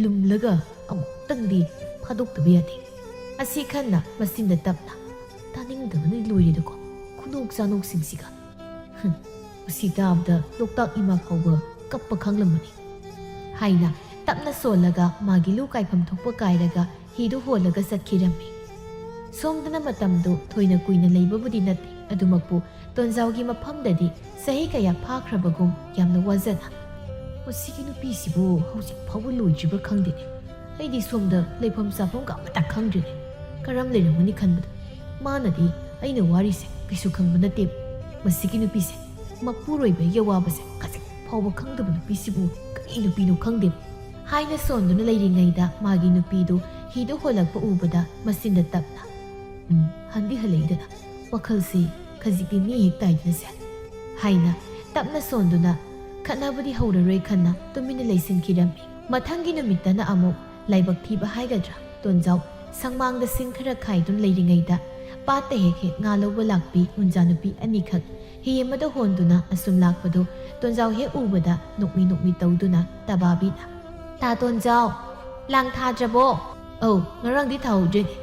ꯂꯨꯝꯂꯒ ꯑꯃꯨꯛꯇꯪꯗꯤ ꯐꯥꯗꯣꯛꯇꯕ ꯌꯥꯗꯦ꯫" ꯑꯁꯤ ꯈꯟꯅ ꯃꯆꯤꯟꯗ ꯇꯞꯅ, "ꯇꯥꯅꯤꯡꯗꯕꯅ ꯂꯣꯏꯔꯦꯗꯀꯣ, ꯈꯨꯅꯣꯛ ꯆꯥꯅꯣꯛꯁꯤꯡꯁꯤꯒ꯫ ꯍꯨꯝ, ꯃꯁꯤ ꯇꯥꯕꯗ ꯂꯣꯛꯇꯥꯛ ꯏꯃꯥ ꯐꯥꯎꯕ ꯀꯞꯄ ꯈꯥꯡꯂꯝꯃꯅꯤ," ꯍꯥꯏꯅ ꯇꯞꯅ ꯁꯣꯜꯂꯒ ꯃꯥꯒꯤ ꯂꯨ ꯀꯥꯏꯐꯝ ꯊꯣꯛꯄ ꯀꯥꯏꯔꯒ ꯍꯤꯗꯨ ꯍꯣꯜꯂꯒ ꯆꯠꯈꯤꯔꯝꯃꯤ꯫ ꯁꯣꯝꯗꯅ ꯃꯇꯝꯗꯨ ꯊꯣꯏꯅ ꯀꯨꯏꯅ ꯂꯩꯕꯕꯨꯗꯤ ꯅꯠꯇꯦ꯫ ꯑꯗꯨꯃꯛꯄꯨ ꯇꯣꯟꯖꯥꯎꯒꯤ ꯃꯐꯝꯗꯗꯤ ꯆꯍꯤ ꯀꯌꯥ ꯐꯥꯈ꯭ꯔꯕꯒꯨꯝ ꯌꯥꯝꯅ ꯋꯥꯖꯅ, "ꯃꯁꯤꯒꯤ ꯅꯨꯄꯤꯁꯤꯕꯨ ꯍꯧꯖꯤꯛ ꯐꯥꯎꯕ ꯂꯣꯏꯗ꯭ꯔꯤꯕ꯭ꯔꯥ ꯈꯪꯗꯦꯅꯦ꯫ ꯑꯩꯗꯤ ꯁꯣꯝꯗ ꯂꯩꯐꯝ ꯆꯥꯐꯝꯒ ꯑꯃꯠꯇ ꯈꯪꯗ꯭ꯔꯤꯅꯦ꯫ ꯀꯔꯝ ꯂꯩꯔꯝꯒꯅꯤ ꯈꯟꯕꯗ ꯃꯥꯅꯗꯤ ꯑꯩꯅ ꯋꯥꯔꯤꯁꯦ ꯀꯩꯁꯨ ꯈꯪꯕ ꯅꯠꯇꯦꯕ꯫ ꯃꯁꯤꯒꯤ ꯅꯨꯄꯤꯁꯦ ꯃꯄꯨꯔꯣꯏꯕꯒꯤ ꯑꯋꯥꯕꯁꯦ ꯈꯖꯤꯛ ꯐꯥꯎꯕ ꯈꯪꯗꯕ ꯅꯨꯄꯤꯁꯤꯕꯨ ꯀꯔꯤ ꯅꯨꯄꯤꯅꯣ ꯈꯪꯗꯦꯕ" ꯍꯥꯏꯅ ꯁꯣꯟꯗꯨꯅ ꯂꯩꯔꯤꯉꯩꯗ ꯃꯥꯒꯤ ꯅꯨꯄꯤꯗꯨ ꯍꯤꯗ ꯍꯣꯜꯂꯛꯄ ꯎꯕꯗ ꯃꯆꯤꯟꯗ ꯇꯞꯅ, "ꯎꯝ, ꯍꯟꯗꯤ ꯍꯜꯂꯛꯏꯗꯅ꯫ ꯋꯥꯈꯜꯁꯤ ꯈꯖꯤꯛꯇꯤ ꯃꯤ ꯍꯦꯛ ꯇꯥꯏꯗꯅꯁꯦ" ꯍꯥꯏꯅ ꯇꯞꯅ ꯁꯣꯟꯗꯨꯅ ꯈꯠꯅꯕꯗꯤ ꯍꯧꯔꯔꯣꯏ ꯈꯟꯅ ꯇꯨꯃꯤꯟꯅ ꯂꯩꯁꯤꯟꯈꯤꯔꯝꯃꯤ꯫ ꯃꯊꯪꯒꯤ ꯅꯨꯃꯤꯠꯇꯅ ꯑꯃꯨꯛ ꯂꯥꯏꯕꯛ ꯊꯤꯕ ꯍꯥꯏꯒꯗ꯭ꯔꯥ, ꯇꯣꯟꯖꯥꯎ ꯁꯪꯃꯥꯡꯗ ꯁꯤꯡ ꯈꯔ ꯈꯥꯏꯗꯨꯅ ꯂꯩꯔꯤꯉꯩꯗ ꯄꯥꯠꯇ ꯍꯦꯛ ꯍꯦꯛ ꯉꯥ ꯂꯧꯕ ꯂꯥꯛꯄꯤ ꯃꯨꯟꯖꯥ ꯅꯨꯄꯤ ꯑꯅꯤꯈꯛ ꯍꯤ ꯑꯃꯗ ꯍꯣꯟꯗꯨꯅ ꯑꯁꯨꯝ ꯂꯥꯛꯄꯗꯨ ꯇꯣꯟꯖꯥꯎ ꯍꯦꯛ ꯎꯕꯗ ꯅꯣꯛꯃꯤ ꯅꯣꯛꯃꯤ ꯇꯧꯗꯨꯅ ꯇꯕꯥꯕꯤꯅ, "ꯇꯥ ꯇꯣꯟꯖꯥꯎ, ꯂꯥꯡ ꯊꯥꯗ꯭ꯔꯕꯣ?" "ꯑꯧ, ꯉꯔꯥꯡꯗꯤ ꯊꯥꯍꯧꯗ꯭ꯔꯦꯅꯦ꯫"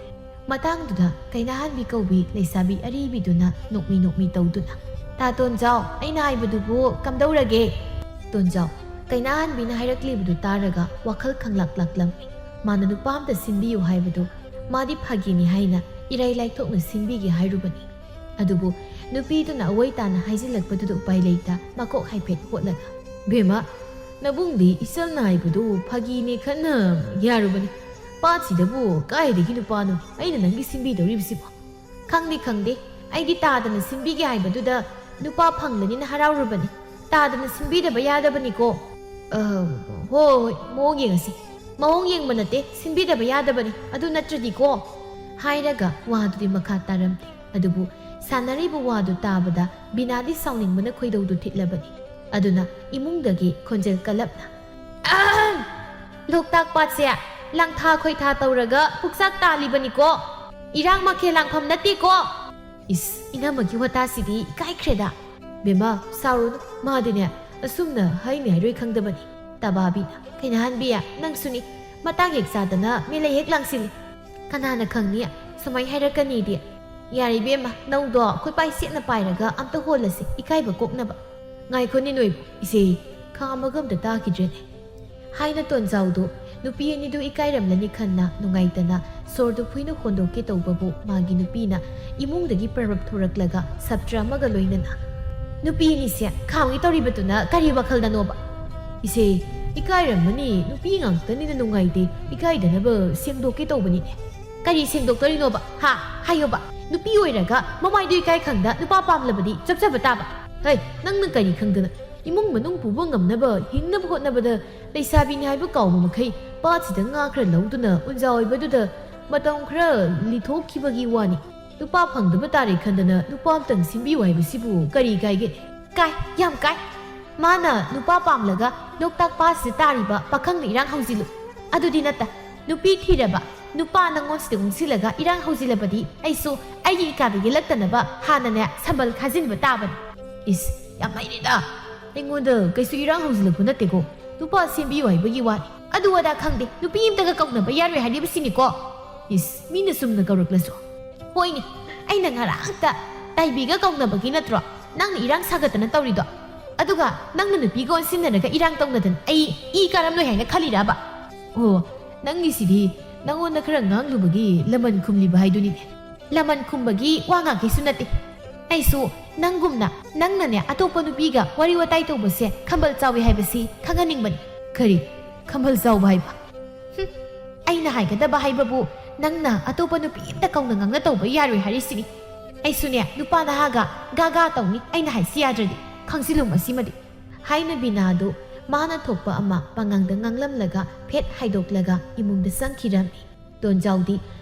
ꯃꯇꯥꯡꯗꯨꯗ ꯀꯩꯅꯥꯍꯟꯕꯤ ꯀꯧꯕꯤ ꯂꯩꯁꯥꯕꯤ ꯑꯔꯤꯕꯤꯗꯨꯅ ꯅꯣꯛꯃꯤ ꯅꯣꯛꯃꯤ ꯇꯧꯗꯨꯅ, "ꯇꯥ ꯇꯣꯟꯖꯥꯎ, ꯑꯩꯅ ꯍꯥꯏꯕꯗꯨꯕꯨ ꯀꯝꯗꯧꯔꯒꯦ?" ꯇꯣꯟꯖꯥꯎ, ꯀꯩꯅꯥꯍꯟꯕꯤꯅ ꯍꯥꯏꯔꯛꯂꯤꯕꯗꯨ ꯇꯥꯔꯒ ꯋꯥꯈꯜ ꯈꯪꯂꯥꯛ ꯂꯥꯛꯂꯝꯃꯤ꯫ ꯃꯥꯅ ꯅꯨꯄꯥ ꯑꯝꯇ ꯁꯤꯟꯕꯤꯌꯨ ꯍꯥꯏꯕꯗꯨ ꯃꯥꯗꯤ ꯐꯥꯒꯤꯅꯤ ꯍꯥꯏꯅ ꯏꯔꯥꯏ ꯂꯥꯏꯊꯣꯛꯅ ꯁꯤꯟꯕꯤꯒꯦ ꯍꯥꯏꯔꯨꯕꯅꯤ꯫ ꯑꯗꯨꯕꯨ ꯅꯨꯄꯤꯗꯨꯅ ꯑꯋꯣꯏ ꯇꯥꯅ ꯍꯥꯏꯖꯤꯜꯂꯛꯄꯗꯨꯗ ꯎꯄꯥꯏ ꯂꯩꯇ ꯃꯀꯣꯛ ꯍꯥꯏꯐꯦꯠ ꯍꯣꯠꯂꯒ, "ꯕꯦꯝꯃ, ꯅꯕꯨꯡꯗꯤ ꯏꯆꯜ ꯅꯥꯏꯕꯗꯨ ꯐꯥꯒꯤꯅꯦ ꯈꯟꯅ ꯌꯥꯔꯨꯕꯅꯤ꯫ ꯄꯥꯠꯁꯤꯗꯕꯨ ꯀꯥꯏꯗꯒꯤ ꯅꯨꯄꯥꯅꯣ ꯑꯩꯅ ꯅꯪꯒꯤ ꯁꯤꯟꯕꯤꯗꯧꯔꯤꯕꯁꯤꯕꯣ? ꯈꯪꯗꯦ, ꯈꯪꯗꯦ, ꯑꯩꯗꯤ ꯇꯥꯗꯅ ꯁꯤꯟꯕꯤꯒꯦ ꯍꯥꯏꯕꯗꯨꯗ ꯅꯨꯄꯥ ꯐꯪꯂꯅꯤꯅ ꯍꯔꯥꯎꯔꯨꯕꯅꯤ꯫ ꯇꯥꯗꯅ ꯁꯤꯟꯕꯤꯗꯕ ꯌꯥꯗꯕꯅꯤꯀꯣ꯫" "ꯑ, ꯍꯣꯏ, ꯍꯣꯏ, ꯃꯑꯣꯡ ꯌꯦꯡꯉꯁꯤ꯫ ꯃꯑꯣꯡ ꯌꯦꯡꯕ ꯅꯠꯇꯦ, ꯁꯤꯟꯕꯤꯗꯕ ꯌꯥꯗꯕꯅꯤ, ꯑꯗꯨ ꯅꯠꯇ꯭ꯔꯗꯤꯀꯣ" ꯍꯥꯏꯔꯒ ꯋꯥꯗꯨꯗꯤ ꯃꯈꯥ ꯇꯥꯔꯝꯗꯦ꯫ ꯑꯗꯨꯕꯨ ꯁꯥꯟꯅꯔꯤꯕ ꯋꯥꯗꯨ ꯇꯥꯕꯗ ꯕꯤꯅꯥꯗꯤ ꯁꯥꯎꯅꯤꯡꯕꯅ ꯈꯣꯏꯗꯧꯗꯨ ꯊꯤꯠꯂꯕꯅꯤ꯫ ꯑꯗꯨꯅ ꯏꯃꯨꯡꯗꯒꯤ ꯈꯣꯟꯖꯦꯜ ꯀꯜꯂꯞꯅ, "ꯑꯍꯝ! ꯂꯣꯛꯇꯥꯛ ꯄꯥꯠꯁꯦ ꯂꯥꯡꯊꯥ ꯈꯣꯏꯊꯥ ꯇꯧꯔꯒ ꯄꯨꯛꯆꯥꯛ ꯇꯥꯜꯂꯤꯕꯅꯤꯀꯣ꯫ ꯏꯔꯥꯡ ꯃꯈꯦꯜ ꯂꯥꯡꯐꯝ ꯅꯠꯇꯦꯀꯣ꯫" ꯏꯁ, ꯏꯅꯝꯃꯒꯤ ꯋꯥꯇꯥꯁꯤꯗꯤ ꯏꯀꯥꯏꯈ꯭ꯔꯦꯗ꯫ "ꯕꯦꯝꯃ, ꯁꯥꯎꯔꯨꯅꯨ, ꯃꯥꯗꯤꯅꯦ ꯑꯁꯨꯝꯅ ꯍꯥꯏꯅꯤ ꯍꯥꯏꯔꯣꯏ ꯈꯪꯗꯕꯅꯤ꯫" ꯇꯕꯥꯕꯤꯅ, "ꯀꯩꯅꯥꯍꯟꯕꯤ, ꯅꯪꯁꯨꯅꯤ, ꯃꯇꯥꯡ ꯍꯦꯛ ꯆꯥꯗꯅ ꯃꯤꯂꯩ ꯍꯦꯛ ꯂꯥꯡꯁꯤꯜꯂꯤ꯫ ꯀꯅꯥꯅ ꯈꯪꯅꯤ ꯁꯨꯃꯥꯏ ꯍꯥꯏꯔꯛꯀꯅꯤꯗꯤ꯫ ꯌꯥꯔꯦ ꯏꯕꯦꯝꯃ, ꯅꯧꯗꯣ ꯈꯣꯏꯄꯥꯏ ꯁꯦꯠꯅ ꯄꯥꯏꯔꯒ ꯑꯝꯇ ꯍꯣꯜꯂꯁꯤ, ꯏꯀꯥꯏꯕ ꯀꯣꯛꯅꯕ꯫" "ꯉꯥꯏꯈꯣꯅꯦ ꯅꯣꯏꯕꯨ, ꯏꯆꯦ, ꯈꯥꯝꯃꯒ ꯑꯝꯇ ꯇꯥꯈꯤꯗ꯭ꯔꯦꯅꯦ" ꯍꯥꯏꯅ ꯇꯣꯟꯖꯥꯎꯗꯨ ꯅꯨꯄꯤ ꯑꯅꯤꯗꯨ ꯏꯀꯥꯏꯔꯝꯂꯅꯤ ꯈꯟꯅ ꯅꯨꯡꯉꯥꯏꯇꯅ ꯁꯣꯔꯗꯨ ꯐꯨꯏꯅ ꯍꯣꯟꯗꯣꯛꯀꯦ ꯇꯧꯕꯕꯨ ꯃꯥꯒꯤ ꯅꯨꯄꯤꯅ ꯏꯃꯨꯡꯗꯒꯤ ꯄꯔꯞ ꯊꯣꯔꯛꯂꯒ ꯁꯥꯇ꯭ꯔ ꯑꯃꯒ ꯂꯣꯏꯅꯅ, "ꯅꯨꯄꯤ ꯑꯅꯤꯁꯦ ꯈꯥꯝꯒꯦ ꯇꯧꯔꯤꯕꯗꯨꯅ ꯀꯔꯤ ꯋꯥꯈꯜꯗꯅꯣꯕ?" "ꯏꯆꯦ, ꯏꯀꯥꯏꯔꯝꯃꯅꯤ, ꯅꯨꯄꯤ ꯉꯥꯛꯇꯅꯤꯅ ꯅꯨꯡꯉꯥꯏꯇꯦ, ꯏꯀꯥꯏꯗꯅꯕ ꯁꯦꯡꯗꯣꯛꯀꯦ ꯇꯧꯕꯅꯤꯅꯦ꯫" "ꯀꯔꯤ ꯁꯦꯡꯗꯣꯛꯇꯣꯔꯤꯅꯣꯕ? ꯍꯥ? ꯍꯥꯏꯌꯣꯕ꯫ ꯅꯨꯄꯤ ꯑꯣꯏꯔꯒ ꯃꯃꯥꯏꯗꯣ ꯏꯀꯥꯏ ꯈꯪꯗ ꯅꯨꯄꯥ ꯄꯥꯝꯂꯕꯗꯤ ꯆꯞꯆꯕ ꯇꯥꯕ꯫ ꯍꯩ, ꯅꯪꯅ ꯀꯔꯤ ꯈꯪꯗꯅ? ꯏꯃꯨꯡ ꯃꯅꯨꯡ ꯄꯨꯕ ꯉꯝꯅꯕ, ꯍꯤꯡꯅꯕ ꯍꯣꯠꯅꯕꯗ ꯂꯩꯁꯥꯕꯤꯅꯤ ꯍꯥꯏꯕ ꯀꯥꯎꯕ ꯃꯈꯩ ꯄꯥꯠꯁꯤꯗ ꯉꯥ ꯈꯔ ꯂꯧꯗꯨꯅ ꯎꯟꯖꯥ ꯑꯣꯏꯕꯗꯨꯗ ꯃꯇꯝ ꯈꯔ ꯂꯤꯊꯣꯛꯈꯤꯕꯒꯤ ꯋꯥꯅꯤ꯫ ꯅꯨꯄꯥ ꯐꯪꯗꯕ ꯇꯥꯔꯦ ꯈꯟꯗꯅ ꯅꯨꯄꯥ ꯑꯝꯇꯪ ꯁꯤꯟꯕꯤꯌꯨ ꯍꯥꯏꯕꯁꯤꯕꯨ ꯀꯔꯤ ꯀꯥꯏꯒꯦ?" "ꯀꯥꯏ, ꯌꯥꯝ ꯀꯥꯏ꯫ ꯃꯥꯅ ꯅꯨꯄꯥ ꯄꯥꯝꯂꯒ ꯂꯣꯛꯇꯥꯛ ꯄꯥꯠꯁꯤꯗ ꯇꯥꯔꯤꯕ ꯄꯥꯈꯪꯅ ꯏꯔꯥꯡ ꯍꯧꯖꯤꯜꯂꯨ꯫ ꯑꯗꯨꯗꯤ ꯅꯠꯇ, ꯅꯨꯄꯤ ꯊꯤꯔꯕ ꯅꯨꯄꯥ ꯅꯪꯉꯣꯟꯁꯤꯗ ꯎꯪꯁꯤꯜꯂꯒ ꯏꯔꯥꯡ ꯍꯧꯖꯤꯜꯂꯕꯗꯤ ꯑꯩꯁꯨ ꯑꯩꯒꯤ ꯏꯀꯥꯗ ꯌꯦꯜꯂꯛꯇꯅꯕ ꯍꯥꯟꯅꯅꯦ ꯁꯝꯕꯜ ꯈꯥꯖꯤꯟꯕ ꯇꯥꯕꯅꯤ꯫" "ꯏꯁ, ꯌꯥꯝ ꯍꯩꯔꯦꯗ꯫ ꯑꯩꯉꯣꯟꯗ ꯀꯩꯁꯨ ꯏꯔꯥꯡ ꯍꯧꯖꯤꯜꯂꯛꯄ ꯅꯠꯇꯦꯀꯣ꯫ ꯅꯨꯄꯥ ꯁꯦꯝꯕꯤꯌꯨ ꯍꯥꯏꯕꯒꯤ ꯋꯥꯅꯤ꯫ ꯑꯗꯨ ꯑꯗꯥ ꯈꯪꯗꯦ꯫ ꯅꯨꯄꯤ ꯑꯝꯇꯒ ꯀꯧꯅꯕ ꯌꯥꯔꯣꯏ ꯍꯥꯏꯔꯤꯕꯁꯤꯅꯤꯀꯣ꯫ ꯏꯁ, ꯃꯤꯅ ꯆꯨꯝꯅ ꯀꯧꯔꯛꯂꯁꯨ꯫ ꯍꯣꯏꯅꯦ, ꯑꯩꯅ ꯉꯔꯥꯡꯇ ꯇꯥꯏꯕꯤꯒ ꯀꯧꯅꯕꯒꯤ ꯅꯠꯇ꯭ꯔꯣ ꯅꯪꯅ ꯏꯔꯥꯡ ꯁꯥꯒꯠꯇꯅ ꯇꯧꯔꯤꯗꯣ? ꯑꯗꯨꯒ ꯅꯪꯅ ꯅꯨꯄꯤꯒ ꯑꯣꯟꯁꯤꯟꯅꯔꯒ ꯏꯔꯥꯡ ꯇꯧꯅꯗꯅ ꯑꯩ ꯏ ꯀꯥꯔꯝꯂꯣꯏ ꯍꯥꯏꯅ ꯈꯜꯂꯤꯔꯕ?" "ꯑꯣ, ꯅꯪꯒꯤꯁꯤꯗꯤ ꯅꯉꯣꯟꯗ ꯈꯔ ꯉꯥꯡꯂꯨꯕꯒꯤ ꯂꯃꯟ ꯈꯨꯝꯂꯤꯕ ꯍꯥꯏꯗꯨꯅꯤꯅꯦ꯫" "ꯂꯃꯟ ꯈꯨꯝꯕꯒꯤ ꯋꯥ ꯉꯥꯛꯀꯤꯁꯨ ꯅꯠꯇꯦ꯫ ꯑꯩꯁꯨ ꯅꯪꯒꯨꯝꯅ ꯅꯪꯅꯅꯦ ꯑꯇꯣꯞꯄ ꯅꯨꯄꯤꯒ ꯋꯥꯔꯤ ꯋꯥꯇꯥꯏ ꯇꯧꯕꯁꯦ ꯈꯝꯕꯜ ꯆꯥꯎꯏ ꯍꯥꯏꯕꯁꯤ ꯈꯪꯍꯟꯅꯤꯡꯕꯅꯤ꯫" "ꯀꯔꯤ? ꯈꯝꯕꯜ ꯆꯥꯎꯕ ꯍꯥꯏꯕ?" "ꯍꯨꯝ, ꯑꯩꯅ ꯍꯥꯏꯒꯗꯕ ꯍꯥꯏꯕꯕꯨ ꯅꯪꯅ ꯑꯇꯣꯞꯄ ꯅꯨꯄꯤ ꯑꯝꯇ ꯀꯧꯅ ꯉꯥꯡꯅ ꯇꯧꯕ ꯌꯥꯔꯣꯏ ꯍꯥꯏꯔꯤꯁꯤꯅꯤ꯫ ꯑꯩꯁꯨꯅꯦ ꯅꯨꯄꯥ ꯅꯍꯥꯒ ꯒꯥꯒꯥ ꯇꯧꯅꯤ ꯑꯩꯅ ꯍꯥꯏꯁꯤ ꯌꯥꯗ꯭ꯔꯗꯤ꯫ ꯈꯪꯖꯤꯜꯂꯨ ꯃꯁꯤꯃꯗꯤ꯫" ꯍꯥꯏꯅ ꯕꯤꯅꯥꯗꯨ ꯃꯥꯅ ꯊꯣꯛꯄ ꯑꯃ ꯄꯉꯥꯡꯗ ꯉꯥꯡꯂꯝꯂꯒ ꯐꯦꯠ ꯍꯥꯏꯗꯣꯛꯂꯒ ꯏꯃꯨꯡꯗ ꯆꯪꯈꯤꯔꯝꯃꯤ꯫ ꯇꯣꯟꯖꯥꯎꯗꯤ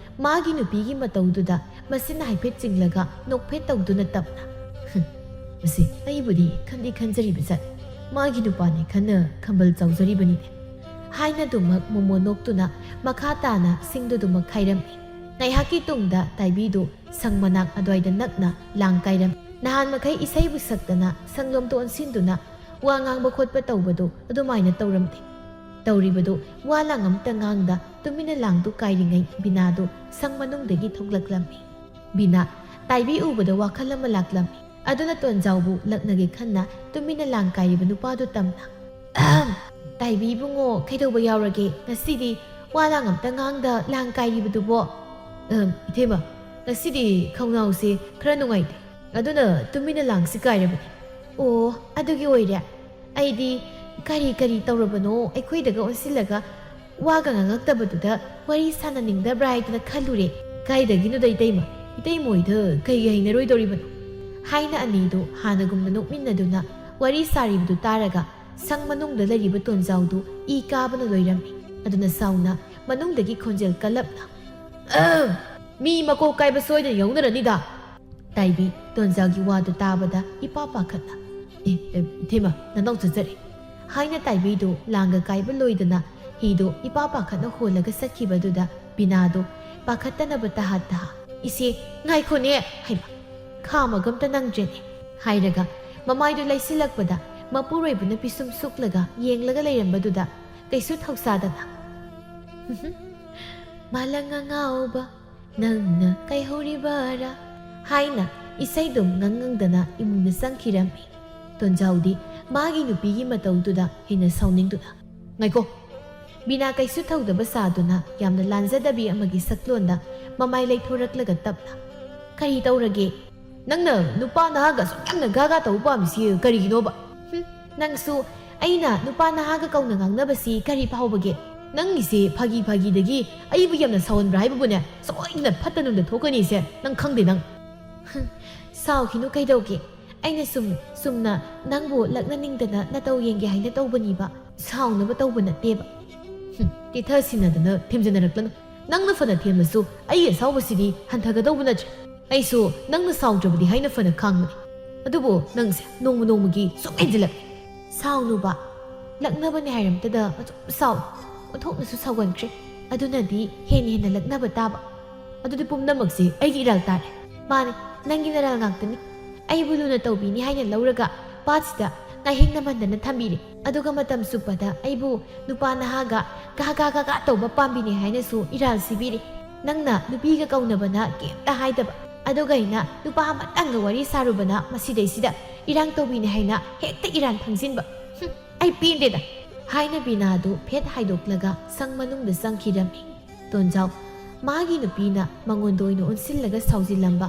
ꯃꯥꯒꯤ ꯅꯨꯄꯤꯒꯤ ꯃꯇꯧꯗꯨꯗ ꯃꯁꯤꯟ ꯍꯥꯏꯐꯦꯠ ꯆꯤꯡꯂꯒ ꯅꯣꯛꯐꯦꯠ ꯇꯧꯗꯨꯅ ꯇꯞꯅ, "ꯍꯨꯝ, ꯃꯁꯤ ꯑꯩꯕꯨꯗꯤ ꯈꯟꯗꯤ ꯈꯟꯖꯔꯤꯕ ꯖꯥꯠ꯫ ꯃꯥꯒꯤ ꯅꯨꯄꯥꯅꯤ ꯈꯟꯅ ꯈꯝꯕꯜ ꯆꯥꯎꯖꯔꯤꯕꯅꯤꯅꯦ꯫" ꯍꯥꯏꯅꯗꯨꯃꯛ ꯃꯣꯃꯣ ꯅꯣꯛꯇꯨꯅ ꯃꯈꯥ ꯇꯥꯅ ꯁꯤꯡꯗꯨꯗꯨꯃꯛ ꯈꯥꯏꯔꯝꯃꯤ꯫ ꯉꯥꯏꯍꯥꯛꯀꯤ ꯇꯨꯡꯗ ꯇꯥꯏꯕꯤꯗꯨ ꯁꯪ ꯃꯅꯥꯛ ꯑꯗ꯭ꯋꯥꯏꯗ ꯅꯛꯅ ꯂꯥꯡ ꯀꯥꯏꯔꯝꯃꯤ꯫ ꯅꯍꯥꯟ ꯃꯈꯩ ꯏꯁꯩꯕꯨ ꯁꯛꯇꯅ ꯁꯪꯂꯣꯝꯗ ꯑꯣꯟꯁꯤꯟꯗꯨꯅ ꯋꯥ ꯉꯥꯡꯕ ꯈꯣꯠꯄ ꯇꯧꯕꯗꯨ ꯑꯗꯨꯃꯥꯏꯅ ꯇꯧꯔꯝꯗꯦ꯫ ꯇꯧꯔꯤꯕꯗꯨ ꯋꯥ ꯂꯥꯡ ꯑꯝꯇ ꯉꯥꯡꯗ ꯇꯨꯃꯤꯟꯅ ꯂꯥꯡꯗꯨ ꯀꯥꯏꯔꯤꯉꯩ ꯕꯤꯅꯥꯗꯨ ꯁꯪ ꯃꯅꯨꯡꯗꯒꯤ ꯊꯣꯛꯂꯛꯂꯝꯃꯤ꯫ ꯕꯤꯅꯥ, ꯇꯥꯏꯕꯤ ꯎꯕꯗ ꯋꯥꯈꯜ ꯑꯃ ꯂꯥꯛꯂꯝꯃꯤ꯫ ꯑꯗꯨꯅ ꯇꯣꯟꯖꯥꯎꯕꯨ ꯂꯛꯅꯒꯦ ꯈꯟꯅ ꯇꯨꯃꯤꯟꯅ ꯂꯥꯡ ꯀꯥꯏꯔꯤꯕ ꯅꯨꯄꯥꯗꯨ ꯇꯝꯅ, "ꯑꯍꯝ, "ꯇꯥꯏꯕꯤ ꯏꯕꯨꯡꯉꯣ, ꯀꯩꯗꯧꯕ ꯌꯥꯎꯔꯒꯦ? ꯉꯁꯤꯗꯤ ꯋꯥ ꯂꯥꯡ ꯑꯝꯇ ꯉꯥꯡꯗ ꯂꯥꯡ ꯀꯥꯏꯔꯤꯕꯗꯨꯕꯣ?" "ꯑꯝ, ꯏꯇꯩꯃ, ꯉꯁꯤꯗꯤ ꯈꯧꯅꯥꯎꯁꯦ ꯈꯔ ꯅꯨꯡꯉꯥꯏꯇꯦ, ꯑꯗꯨꯅ ꯇꯨꯃꯤꯟꯅ ꯂꯥꯡꯁꯤ ꯀꯥꯏꯔꯕꯅꯤ꯫" "ꯑꯣ, ꯑꯗꯨꯒꯤ ꯑꯣꯏꯔꯦ꯫ ꯑꯩꯗꯤ ꯀꯔꯤ ꯀꯔꯤ ꯇꯧꯔꯕꯅꯣ, ꯑꯩꯈꯣꯏꯗꯒ ꯑꯣꯟꯁꯤꯜꯂꯒ ꯋꯥꯒ ꯉꯥꯡꯉꯛꯇꯕꯗꯨꯗ ꯋꯥꯔꯤ ꯁꯥꯟꯅꯅꯤꯡꯗꯕ꯭ꯔꯥ ꯍꯥꯏꯗꯅ ꯈꯜꯂꯨꯔꯦ꯫" "ꯀꯥꯏꯗꯒꯤꯅꯣꯗ ꯏꯇꯩꯃ, ꯏꯇꯩꯃ ꯍꯣꯏꯗ ꯀꯩꯒꯤ ꯍꯩꯅꯔꯣꯏꯗꯧꯔꯤꯕꯅꯣ?" ꯍꯥꯏꯅ ꯑꯅꯤꯗꯨ ꯍꯥꯟꯅꯒꯨꯝꯅ ꯅꯣꯛꯃꯤꯟꯅꯗꯨꯅ ꯋꯥꯔꯤ ꯁꯥꯔꯤꯕꯗꯨ ꯇꯥꯔꯒ ꯁꯪ ꯃꯅꯨꯡꯗ ꯂꯩꯔꯤꯕ ꯇꯣꯟꯖꯥꯎꯗꯨ ꯏ ꯀꯥꯕꯅ ꯂꯣꯏꯔꯝꯃꯤ꯫ ꯑꯗꯨꯅ ꯁꯥꯎꯅ ꯃꯅꯨꯡꯗꯒꯤ ꯈꯣꯟꯖꯦꯜ ꯀꯜꯂꯞꯅ, "ꯑ! ꯃꯤ ꯃꯀꯣꯛ ꯀꯥꯏꯕ ꯁꯣꯏꯗꯅ ꯌꯥꯎꯅꯔꯅꯤꯗ!" ꯇꯥꯏꯕꯤ ꯇꯣꯟꯖꯥꯎꯒꯤ ꯋꯥꯗꯨ ꯇꯥꯕꯗ ꯏꯄꯥ ꯄꯥꯈꯠꯅ, "ꯑꯦ, ꯑꯦ, ꯏꯊꯦꯝꯃ, ꯅꯅꯥꯎ ꯆꯠꯆꯔꯦ," ꯍꯥꯏꯅ ꯇꯥꯏꯕꯤꯗꯨ ꯂꯥꯡꯒ ꯀꯥꯏꯕ ꯂꯣꯏꯗꯅ ꯍꯤꯗꯨ ꯏꯄꯥ ꯄꯥꯈꯠꯅ ꯍꯣꯜꯂꯒ ꯆꯠꯈꯤꯕꯗꯨꯗ ꯕꯤꯅꯥꯗꯨ ꯄꯥꯈꯠꯇꯅꯕ ꯇꯍꯥ ꯇꯍꯥ, "ꯏꯆꯦ, ꯉꯥꯏꯈꯣꯅꯦ! ꯍꯩꯃꯥ, ꯈꯥꯝꯃꯒ ꯑꯝꯇ ꯅꯪꯗ꯭ꯔꯦꯅꯦ!" ꯍꯥꯏꯔꯒ ꯃꯃꯥꯏꯗꯨ ꯂꯩꯁꯤꯜꯂꯛꯄꯗ ꯃꯄꯨꯔꯣꯏꯕꯅ ꯄꯤꯁꯨꯝ ꯁꯨꯛꯂꯒ ꯌꯦꯡꯂꯒ ꯂꯩꯔꯝꯕꯗꯨꯗ ꯀꯩꯁꯨ ꯊꯧꯁꯥꯗꯅ, "ꯃꯥꯂꯪ ꯑꯉꯥꯎꯕ, ꯅꯪꯅ ꯀꯩꯍꯧꯔꯤꯕꯔꯥ?" ꯍꯥꯏꯅ ꯏꯁꯩꯗꯨꯝ ꯉꯪ ꯉꯪꯗꯅ ꯏꯃꯨꯡꯗ ꯆꯪꯈꯤꯔꯝꯃꯤ꯫ ꯇꯣꯟꯖꯥꯎꯗꯤ ꯃꯥꯒꯤ ꯅꯨꯄꯤꯒꯤ ꯃꯇꯧꯗꯨꯗ ꯍꯦꯟꯅ ꯁꯥꯎꯅꯤꯡꯗꯨꯅ, "ꯉꯥꯏꯈꯣ!" ꯕꯤꯅꯥ ꯀꯩꯁꯨ ꯊꯧꯗꯕ ꯁꯥꯗꯨꯅ ꯌꯥꯝꯅ ꯂꯥꯟꯖꯗꯕꯤ ꯑꯃꯒꯤ ꯁꯛꯂꯣꯟꯗ ꯃꯃꯥꯏ ꯂꯩꯊꯣꯔꯛꯂꯒ ꯇꯞꯅ, "ꯀꯔꯤ ꯇꯧꯔꯒꯦ? ꯅꯪꯅ ꯅꯨꯄꯥ ꯅꯍꯥꯒ ꯑꯁꯨꯛ ꯌꯥꯝꯅ ꯒꯥꯒꯥ ꯇꯧꯕ ꯄꯥꯝꯃꯤꯁꯤ ꯀꯔꯤꯒꯤꯅꯣꯕ?" "ꯍꯨꯝ, ꯅꯪꯁꯨ ꯑꯩꯅ ꯅꯨꯄꯥ ꯅꯍꯥꯒ ꯀꯧꯅ ꯉꯥꯡꯅꯕꯁꯤ ꯀꯔꯤ ꯐꯥꯎꯕꯒꯦ? ꯅꯪꯒꯤꯁꯦ ꯐꯥꯒꯤ ꯐꯥꯒꯤꯗꯒꯤ ꯑꯩꯕꯨ ꯌꯥꯝꯅ ꯁꯥꯎꯍꯟꯕ꯭ꯔꯥ ꯍꯥꯏꯕꯕꯨꯅꯦ, ꯁꯣꯏꯗꯅ ꯐꯠꯇ ꯅꯨꯡꯗ ꯊꯣꯛꯀꯅꯤꯁꯦ ꯅꯪ ꯈꯪꯗꯦ ꯅꯪ꯫" "ꯍꯨꯝ, ꯁꯥꯎꯈꯤꯅꯨ ꯀꯩꯗꯧꯒꯦ? ꯑꯩꯅ ꯁꯨꯝ, ꯆꯨꯝꯅ ꯅꯪꯕꯨ ꯂꯛꯅꯅꯤꯡꯗꯅ ꯅꯇꯧ ꯌꯦꯡꯒꯦ ꯍꯥꯏꯅ ꯇꯧꯕꯅꯤꯕ, ꯁꯥꯎꯅꯕ ꯇꯧꯕ ꯅꯠꯇꯦꯕ꯫" "ꯍꯨꯝ, ꯀꯦꯊ ꯁꯤꯟꯅꯗꯅ ꯊꯦꯝꯖꯟꯅꯔꯛꯂꯅꯨ꯫ ꯅꯪꯅ ꯐꯅ ꯊꯦꯝꯂꯁꯨ ꯑꯩꯒꯤ ꯑꯁꯥꯎꯕꯁꯤꯗꯤ ꯍꯟꯊꯒꯗꯧꯕ ꯅꯠꯇ꯭ꯔꯦ꯫ ꯑꯩꯁꯨ ꯅꯪꯅ ꯁꯥꯎꯗ꯭ꯔꯕꯗꯤ ꯍꯥꯏꯅ ꯐꯅ ꯈꯥꯡꯕꯅꯤ꯫ ꯑꯗꯨꯕꯨ ꯅꯪꯁꯦ ꯅꯣꯡꯃ ꯅꯣꯡꯃꯒꯤ ꯁꯨꯝ ꯍꯦꯟꯖꯤꯜꯂꯛꯂꯦ꯫" "ꯁꯥꯎꯅꯨꯕ, ꯂꯛꯅꯕꯅꯦ ꯍꯥꯏꯔꯝꯇꯗ ꯑꯗꯨꯝ ꯁꯥꯎ꯫ ꯑꯣꯟꯊꯣꯛꯅꯁꯨ ꯁꯥꯎꯒꯟꯈ꯭ꯔꯦ꯫ ꯑꯗꯨꯅꯗꯤ ꯍꯦꯟꯅ ꯍꯦꯟꯅ ꯂꯛꯅꯕ ꯇꯥꯕ꯫" "ꯑꯗꯨꯗꯤ ꯄꯨꯝꯅꯃꯛꯁꯦ ꯑꯩꯒꯤ ꯏꯔꯥꯜ ꯇꯥꯔꯦ꯫" "ꯃꯥꯅꯤ, ꯅꯪꯒꯤ ꯅꯔꯥꯜ ꯉꯥꯛꯇꯅꯤ꯫ ꯑꯩꯕꯨ ꯂꯨꯅ ꯇꯧꯕꯤꯅꯤ ꯍꯥꯏꯅ ꯂꯧꯔꯒ ꯄꯥꯠꯁꯤꯗ ꯉꯥꯍꯤꯡꯅꯃꯟꯗꯅ ꯊꯝꯕꯤꯔꯦ꯫ ꯑꯗꯨꯒ ꯃꯇꯝ ꯆꯨꯞꯄꯗ ꯑꯩꯕꯨ ꯅꯨꯄꯥ ꯅꯍꯥꯒ ꯒꯥ ꯒꯥ ꯒꯥ ꯒꯥ ꯇꯧꯕ ꯄꯥꯝꯕꯤꯅꯤ ꯍꯥꯏꯅꯁꯨ ꯏꯔꯥꯜ ꯁꯤꯕꯤꯔꯦ꯫ ꯅꯪꯅ ꯅꯨꯄꯤꯒ ꯀꯧꯅꯕꯅ ꯀꯩꯝꯇ ꯍꯥꯏꯗꯕ꯫ ꯑꯗꯨꯒ ꯑꯩꯅ ꯅꯨꯄꯥ ꯑꯃꯇꯪꯒ ꯋꯥꯔꯤ ꯁꯥꯔꯨꯕꯅ ꯃꯁꯤꯗꯩꯁꯤꯗ ꯏꯔꯥꯡ ꯇꯧꯕꯤꯅꯤ ꯍꯥꯏꯅ ꯍꯦꯛꯇ ꯏꯔꯥꯟ ꯐꯪꯖꯤꯟꯕ꯫ ꯍꯨꯝ, ꯑꯩ ꯄꯦꯟꯗꯦꯗ꯫ ꯍꯥꯏꯅ ꯕꯤꯅꯥꯗꯨ ꯐꯦꯠ ꯍꯥꯏꯗꯣꯛꯂꯒ ꯁꯪ ꯃꯅꯨꯡꯗ ꯆꯪꯈꯤꯔꯝꯃꯤ꯫ ꯇꯣꯟꯖꯥꯎ, ꯃꯥꯒꯤ ꯅꯨꯄꯤꯅ ꯃꯉꯣꯟꯗ ꯑꯣꯏꯅ ꯑꯣꯟꯁꯤꯜꯂꯒ ꯁꯥꯎꯖꯤꯜꯂꯝꯕ,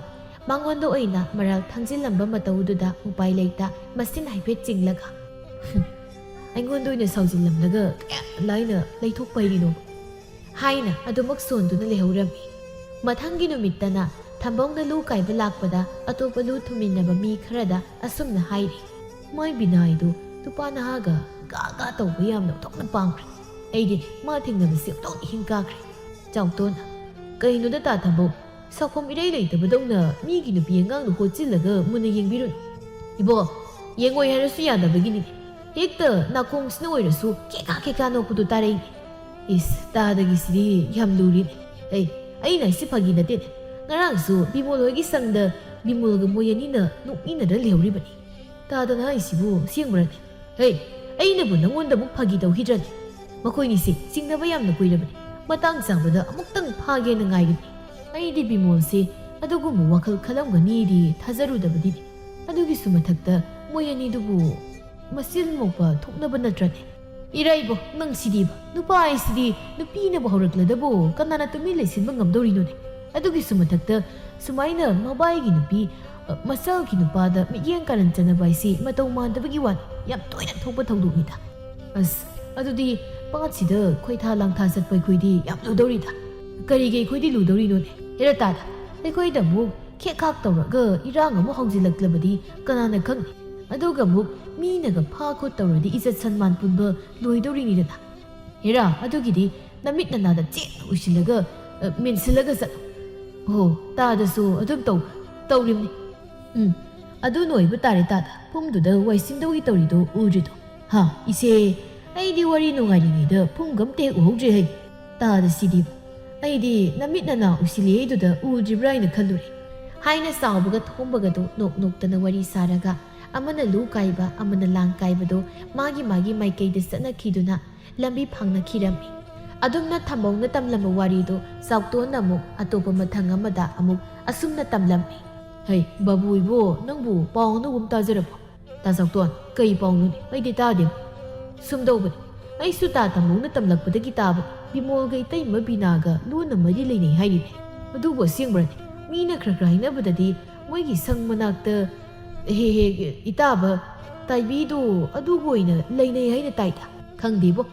ꯃꯉꯣꯟꯗ ꯑꯣꯏꯅ ꯃꯔꯥꯜ ꯊꯥꯡꯖꯤꯜꯂꯝꯕ ꯃꯇꯧꯗꯨꯗ ꯎꯄꯥꯏ ꯂꯩꯇ ꯃꯁꯤꯟ ꯍꯥꯏꯐꯦꯠ ꯆꯤꯡꯂꯒ, "ꯑꯩꯉꯣꯟꯗ ꯑꯣꯏꯅ ꯁꯥꯎꯖꯤꯜꯂꯝꯂꯒ ꯀꯌꯥꯝ ꯂꯥꯏꯅ ꯂꯩꯊꯣꯛꯄ ꯍꯩꯔꯤꯅꯣ?" ꯍꯥꯏꯅ ꯑꯗꯨꯃꯛ ꯁꯣꯟꯗꯨꯅ ꯂꯩꯍꯧꯔꯝꯃꯤ꯫ ꯃꯊꯪꯒꯤ ꯅꯨꯃꯤꯠꯇꯅ ꯊꯝꯕꯧꯅ ꯂꯨ ꯀꯥꯏꯕ ꯂꯥꯛꯄꯗ ꯑꯇꯣꯞꯄ ꯂꯨ ꯊꯨꯝꯃꯤꯟꯅꯕ ꯃꯤ ꯈꯔꯗ ꯑꯁꯨꯝꯅ ꯍꯥꯏꯔꯤ, "ꯃꯣꯏ ꯕꯤꯅꯥꯏꯗꯨ ꯅꯨꯄꯥ ꯅꯍꯥꯒ ꯒꯥ ꯒꯥ ꯇꯧꯕ ꯌꯥꯝꯅ ꯑꯣꯟꯊꯣꯛꯅ ꯄꯥꯝꯈ꯭ꯔꯦ꯫ ꯑꯩꯗꯤ ꯃꯥ ꯊꯦꯡꯅꯕꯁꯤ ꯑꯣꯟꯊꯣꯛꯅ ꯏꯍꯤꯡ ꯀꯥꯈ꯭ꯔꯦ꯫" ꯆꯥꯎꯇꯣꯟ, "ꯀꯩꯅꯣꯗ ꯇꯥ ꯊꯝꯕꯧ, ꯁꯥꯎꯐꯝ ꯏꯔꯩ ꯂꯩꯇꯕꯗꯧꯅ ꯃꯤꯒꯤ ꯅꯨꯄꯤ ꯑꯉꯥꯡꯗꯨ ꯍꯣꯠꯆꯤꯜꯂꯒ ꯃꯨꯟꯅ ꯌꯦꯡꯕꯤꯔꯨꯅꯨ꯫" "ꯏꯕꯣ, ꯌꯦꯡꯉꯣꯏ ꯍꯥꯏꯔꯁꯨ ꯌꯥꯗꯕꯒꯤꯅꯤ꯫ ꯍꯦꯛꯇ ꯅꯥꯀꯣꯡꯁꯤꯅ ꯑꯣꯏꯔꯁꯨ ꯀꯦꯀꯥ ꯀꯦꯀꯥ ꯅꯣꯛꯄꯗꯨ ꯇꯥꯔꯛꯏꯅꯦ꯫ ꯏꯁ, ꯇꯥꯗꯒꯤꯁꯤꯗꯤ ꯌꯥꯝ ꯂꯨꯔꯤꯅꯦ꯫ ꯑꯩ, ꯑꯩꯅ ꯍꯥꯏꯁꯤ ꯐꯥꯒꯤ ꯅꯠꯇꯦꯅꯦ꯫ ꯉꯔꯥꯡꯁꯨ ꯕꯤꯃꯣꯜ ꯍꯣꯏꯒꯤ ꯁꯪꯗ ꯕꯤꯃꯣꯜꯒ ꯃꯣꯏ ꯑꯅꯤꯅ ꯅꯣꯛꯃꯤꯟꯅꯔ ꯂꯩꯍꯧꯔꯤꯕꯅꯤ꯫ ꯇꯥꯗꯅ ꯍꯥꯏꯁꯤꯕꯨ ꯑꯁꯦꯡꯕꯔꯅꯦ? ꯍꯦ, ꯑꯩꯅꯕꯨ ꯅꯪꯉꯣꯟꯗ ꯑꯃꯨꯛ ꯐꯥꯒꯤ ꯇꯧꯈꯤꯗ꯭ꯔꯅꯦ? ꯃꯈꯣꯏꯅꯤꯁꯦ ꯆꯤꯡꯅꯕ ꯌꯥꯝꯅ ꯀꯨꯏꯔꯕꯅꯤ꯫ ꯃꯇꯥꯡ ꯆꯥꯕꯗ ꯑꯃꯨꯛꯇꯪ ꯐꯥꯒꯦꯅ ꯉꯥꯏꯔꯤꯕꯅꯤ꯫ ꯑꯩꯗꯤ ꯕꯤꯃꯣꯜꯁꯦ ꯑꯗꯨꯒꯨꯝꯕ ꯋꯥꯈꯜ ꯈꯜꯂꯝꯒꯅꯤꯗꯤ ꯊꯥꯖꯔꯨꯗꯕꯗꯤꯅꯦ꯫ ꯑꯗꯨꯒꯤꯁꯨ ꯃꯊꯛꯇ ꯃꯣꯏ ꯑꯅꯤꯗꯨꯕꯨ ꯃꯆꯤꯜ ꯃꯧꯄꯥ ꯊꯣꯛꯅꯕ ꯅꯠꯇ꯭ꯔꯅꯦ?" "ꯏꯔꯥꯏꯕꯣ, ꯅꯪ ꯁꯤꯗꯤꯕ꯫ ꯅꯨꯄꯥ ꯍꯥꯏꯁꯤꯗꯤ ꯅꯨꯄꯤꯅꯕꯨ ꯍꯧꯔꯛꯂꯗꯕꯨ ꯀꯅꯥꯅ ꯇꯨꯃꯤꯟ ꯂꯩꯁꯤꯟꯕ ꯉꯝꯗꯧꯔꯤꯅꯣꯅꯦ? ꯑꯗꯨꯒꯤꯁꯨ ꯃꯊꯛꯇ ꯁꯨꯃꯥꯏꯅ ꯃꯕꯥꯏꯒꯤ ꯅꯨꯄꯤ, ꯑ, ꯃꯆꯜꯒꯤ ꯅꯨꯄꯥꯗ ꯃꯤꯠꯌꯦꯡ ꯀꯥꯔꯟ ꯆꯠꯅꯕ ꯍꯥꯏꯁꯤ ꯃꯇꯧ ꯃꯥꯟꯗꯕꯒꯤ ꯋꯥꯅꯤ꯫ ꯌꯥꯝ ꯇꯣꯏꯅ ꯊꯣꯛꯄ ꯊꯧꯗꯣꯛꯅꯤꯗ꯫ ꯑꯁ, ꯑꯗꯨꯗꯤ ꯄꯥꯠꯁꯤꯗ ꯈꯣꯏꯊꯥ ꯂꯥꯡꯊꯥ ꯆꯠꯄ ꯑꯩꯈꯣꯏꯗꯤ ꯌꯥꯝ ꯂꯨꯗꯧꯔꯤꯗ꯫" "ꯀꯔꯤꯒꯤ ꯑꯩꯈꯣꯏꯗꯤ ꯂꯨꯗꯧꯔꯤꯅꯣꯅꯦ? ꯍꯦꯔꯥ ꯇꯥꯗ, ꯑꯩꯈꯣꯏꯗ ꯑꯃꯨꯛ ꯈꯦꯛ ꯈꯥꯛ ꯇꯧꯔꯒ ꯏꯔꯥꯡ ꯑꯃꯨꯛ ꯍꯧꯖꯤꯜꯂꯛꯂꯕꯗꯤ ꯀꯅꯥꯅ ꯈꯪꯅꯤ? ꯑꯗꯨꯒ ꯑꯃꯨꯛ ꯃꯤꯅꯒ ꯐꯥ ꯈꯣꯠ ꯇꯧꯔꯗꯤ ꯏꯖꯠ ꯁꯟꯃꯥꯟ ꯄꯨꯟꯕ ꯂꯣꯏꯗꯧꯔꯤꯅꯤꯗꯅ꯫ ꯍꯦꯔꯥ, ꯑꯗꯨꯒꯤꯗꯤ ꯅꯃꯤꯠ ꯅꯅꯥꯗ ꯆꯦꯠꯅ ꯎꯏꯁꯤꯜꯂꯒ, ꯑ, ꯃꯦꯟꯁꯤꯜꯂꯒ ꯆꯠꯂꯨ꯫" "ꯑꯣ, ꯇꯥꯗꯁꯨ ꯑꯗꯨꯝ ꯇꯧ, ꯇꯧꯔꯤꯕꯅꯤ꯫" "ꯎꯝ, ꯑꯗꯨꯅ ꯑꯣꯏꯕ ꯇꯥꯔꯦ ꯇꯥꯗ꯫ ꯐꯨꯝꯗꯨꯗ ꯋꯥꯏꯁꯤꯟꯗꯧꯒꯤ ꯇꯧꯔꯤꯗꯣ ꯎꯗ꯭ꯔꯤꯗꯣ?" "ꯍꯥ, ꯏꯆꯦ, ꯑꯩꯗꯤ ꯋꯥꯔꯤ ꯅꯨꯡꯉꯥꯏꯔꯤꯉꯩꯗ ꯐꯨꯝꯒ ꯑꯝꯇ ꯍꯦꯛ ꯎꯍꯧꯗ꯭ꯔꯦ ꯍꯩ꯫ ꯇꯥꯗ ꯁꯤꯗꯤ꯫ ꯑꯩꯗꯤ ꯅꯃꯤꯠ ꯅꯅꯥ ꯎꯏꯁꯤꯜꯂꯤꯉꯩꯗꯨꯗ ꯎꯗ꯭ꯔꯤꯕ꯭ꯔꯥ ꯍꯥꯏꯅ ꯈꯜꯂꯨꯔꯦ꯫" ꯍꯥꯏꯅ ꯆꯥꯎꯕꯒ ꯊꯣꯝꯕꯒꯗꯣ ꯅꯣꯛ ꯅꯣꯛꯇꯅ ꯋꯥꯔꯤ ꯁꯥꯔꯒ ꯑꯃꯅ ꯂꯨ ꯀꯥꯏꯕ, ꯑꯃꯅ ꯂꯥꯡ ꯀꯥꯏꯕꯗꯣ ꯃꯥꯒꯤ ꯃꯥꯒꯤ ꯃꯥꯏꯀꯩꯗ ꯆꯠꯅꯈꯤꯗꯨꯅ ꯂꯝꯕꯤ ꯐꯥꯡꯅꯈꯤꯔꯝꯃꯤ꯫ ꯑꯗꯨꯝꯅ ꯊꯝꯕꯧꯅ ꯇꯝꯂꯝꯕ ꯋꯥꯔꯤꯗꯨ ꯆꯥꯎꯇꯣꯟꯅ ꯑꯃꯨꯛ ꯑꯇꯣꯞꯄ ꯃꯊꯪ ꯑꯃꯗ ꯑꯃꯨꯛ ꯑꯁꯨꯝꯅ ꯇꯝꯂꯝꯃꯤ꯫ "ꯍꯩ, ꯕꯥꯕꯨ ꯏꯕꯣ, ꯅꯪꯕꯨ ꯄꯥꯎ ꯑꯅꯧꯕ ꯑꯃ ꯇꯥꯖꯔꯕꯣ?" "ꯇꯥ ꯆꯥꯎꯇꯣꯟ, ꯀꯩ ꯄꯥꯎꯅꯣꯅꯦ? ꯑꯩꯗꯤ ꯇꯥꯗꯦ꯫" "ꯁꯨꯝ ꯇꯧꯕꯅꯤ, ꯑꯩꯁꯨ ꯇꯥ ꯇꯝꯕꯧꯅ ꯇꯝꯂꯛꯄꯗꯒꯤ ꯇꯥꯕ ꯕꯤꯃꯣꯜꯒ ꯏꯇꯩꯃ ꯕꯤꯅꯥꯒ ꯂꯨꯅ ꯃꯔꯤ ꯂꯩꯅꯩ ꯍꯥꯏꯔꯤꯅꯦ꯫ ꯑꯗꯨꯕꯨ ꯑꯁꯦꯡꯕ꯭ꯔꯅꯦ? ꯃꯤꯅ ꯈꯔ ꯈꯔ ꯍꯥꯏꯅꯕꯗꯗꯤ ꯃꯣꯏꯒꯤ ꯁꯪ ꯃꯅꯥꯛꯇ ꯍꯦꯛ ꯍꯦꯛ ꯏꯇꯥꯕ ꯇꯥꯏꯕꯤꯗꯣ ꯑꯗꯨꯒ ꯑꯣꯏꯅ ꯂꯩꯅꯩ ꯍꯥꯏꯅ ꯇꯥꯏꯗ꯫ ꯈꯪꯗꯦꯕꯣ,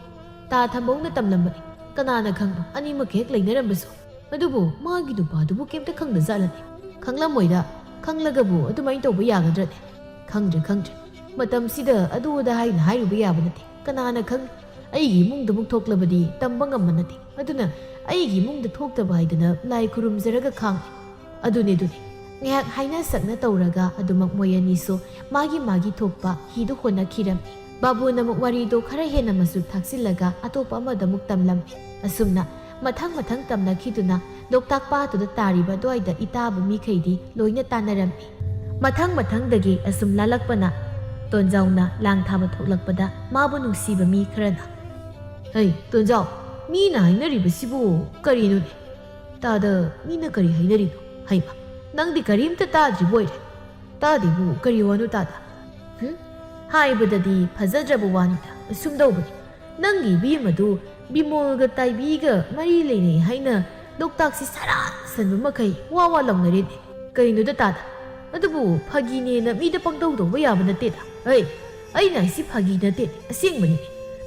ꯇꯥ ꯊꯝꯕꯧꯅ ꯇꯝꯂꯝꯕꯅꯤ꯫ ꯀꯅꯥꯅ ꯈꯪꯕ, ꯑꯅꯤꯃꯛ ꯍꯦꯛ ꯂꯩꯅꯔꯝꯕꯁꯨ꯫ ꯑꯗꯨꯕꯨ ꯃꯥꯒꯤ ꯅꯨꯄꯥꯗꯨꯕꯨ ꯀꯩꯝꯇ ꯈꯪꯗꯖꯥꯠꯂꯅꯦ? ꯈꯪꯂꯝꯃꯣꯏꯗ꯫ ꯈꯪꯂꯒꯕꯨ ꯑꯗꯨꯃꯥꯏꯅ ꯇꯧꯕ ꯌꯥꯒꯗ꯭ꯔꯅꯦ? ꯈꯪꯗ꯭ꯔꯦ, ꯈꯪꯗ꯭ꯔꯦ꯫ ꯃꯇꯝꯁꯤꯗ ꯑꯗꯨ ꯑꯗꯥ ꯍꯥꯏꯅ ꯍꯥꯏꯔꯨꯕ ꯌꯥꯕ ꯅꯠꯇꯦ꯫ ꯀꯅꯥꯅ ꯈꯪ? ꯑꯩꯒꯤ ꯏꯃꯨꯡꯗꯃꯨꯛ ꯊꯣꯛꯂꯕꯗꯤ ꯇꯝꯕ ꯉꯝꯕ ꯅꯠꯇꯦ꯫ ꯑꯗꯨꯅ ꯑꯩꯒꯤ ꯏꯃꯨꯡꯗ ꯊꯣꯛꯇꯕ ꯍꯥꯏꯗꯅ ꯂꯥꯏ ꯈꯨꯔꯨꯝꯖꯔꯒ ꯈꯥꯡꯉꯤ꯫ ꯑꯗꯨꯅꯦ, ꯑꯗꯨꯅꯦ꯫ ꯉꯥꯏꯍꯥꯛ ꯍꯥꯏꯅ ꯁꯛꯅ ꯇꯧꯔꯒ ꯑꯗꯨꯃꯛ ꯃꯣꯏ ꯑꯅꯤꯁꯨ ꯃꯥꯒꯤ ꯃꯥꯒꯤ ꯊꯣꯛꯄ ꯍꯤꯗꯨ ꯍꯣꯟꯅꯈꯤꯔꯝꯃꯤ꯫ ꯕꯥꯕꯨꯅ ꯑꯃꯨꯛ ꯋꯥꯔꯤꯗꯣ ꯈꯔ ꯍꯦꯟꯅ ꯃꯆꯨ ꯊꯥꯛꯆꯤꯜꯂꯒ ꯑꯇꯣꯞꯄ ꯑꯃꯗ ꯑꯃꯨꯛ ꯇꯝꯂꯝꯃꯤ꯫ ꯑꯁꯨꯝꯅ ꯃꯊꯪ ꯃꯊꯪ ꯇꯝꯅꯈꯤꯗꯨꯅ ꯂꯣꯛꯇꯥꯛ ꯄꯥꯠꯇꯨꯗ ꯇꯥꯔꯤꯕ ꯑꯗꯨꯋꯥꯏꯗ ꯏꯇꯥꯕ ꯃꯤꯈꯩꯗꯤ ꯂꯣꯏꯅ ꯇꯥꯅꯔꯝꯃꯤ꯫ ꯃꯊꯪ ꯃꯊꯪꯗꯒꯤ ꯑꯁꯨꯝ ꯂꯥꯜꯂꯛꯄꯅ ꯇꯣꯟꯖꯥꯎꯅ ꯂꯥꯡ ꯊꯥꯕ ꯊꯣꯛꯂꯛꯄꯗ ꯃꯥꯕꯨ ꯅꯨꯡꯁꯤꯕ ꯃꯤ ꯈꯔꯅ, "ꯍꯩ, ꯇꯣꯟꯖꯥꯎ, ꯃꯤꯅ ꯍꯥꯏꯅꯔꯤꯕꯁꯤꯕꯨ ꯀꯔꯤꯅꯣꯅꯦ? ꯇꯥꯗ, ꯃꯤꯅ ꯀꯔꯤ ꯍꯥꯏꯅꯔꯤꯅꯣ? ꯍꯩꯃ, ꯅꯪꯗꯤ ꯀꯔꯤꯝꯇ ꯇꯥꯗ꯭ꯔꯤꯕ ꯑꯣꯏꯔꯦ꯫ ꯇꯥꯗꯦꯕꯨ ꯀꯔꯤ ꯋꯥꯅꯣ ꯇꯥꯗ? ꯍꯨꯝ? ꯍꯥꯏꯕꯗꯗꯤ ꯐꯖꯗ꯭ꯔꯕ ꯋꯥꯅꯤꯗ꯫ ꯑꯁꯨꯝ ꯇꯧꯕꯅꯤ꯫ ꯅꯪꯒꯤ ꯏꯕꯦꯝꯃꯗꯨ ꯕꯤꯃꯣꯜꯒ ꯇꯥꯏꯕꯤꯒ ꯃꯔꯤ ꯂꯩꯅꯩ ꯍꯥꯏꯅ ꯂꯣꯛꯇꯥꯛꯁꯤ ꯁꯔꯥꯟ ꯁꯟꯕ ꯃꯈꯩ ꯋꯥ ꯋꯥ ꯂꯥꯎꯅꯔꯦꯅꯦ꯫ ꯀꯩꯅꯣꯗ ꯇꯥꯗ? ꯑꯗꯨꯕꯨ ꯐꯥꯒꯤꯅꯦꯅ ꯃꯤꯗ ꯄꯪꯇꯧ ꯇꯧꯕ ꯌꯥꯕ ꯅꯠꯇꯦꯗ꯫ ꯍꯩ, ꯑꯩꯅ ꯍꯥꯏꯁꯤ ꯐꯥꯒꯤ ꯅꯠꯇꯦ, ꯑꯁꯦꯡꯕꯅꯤ꯫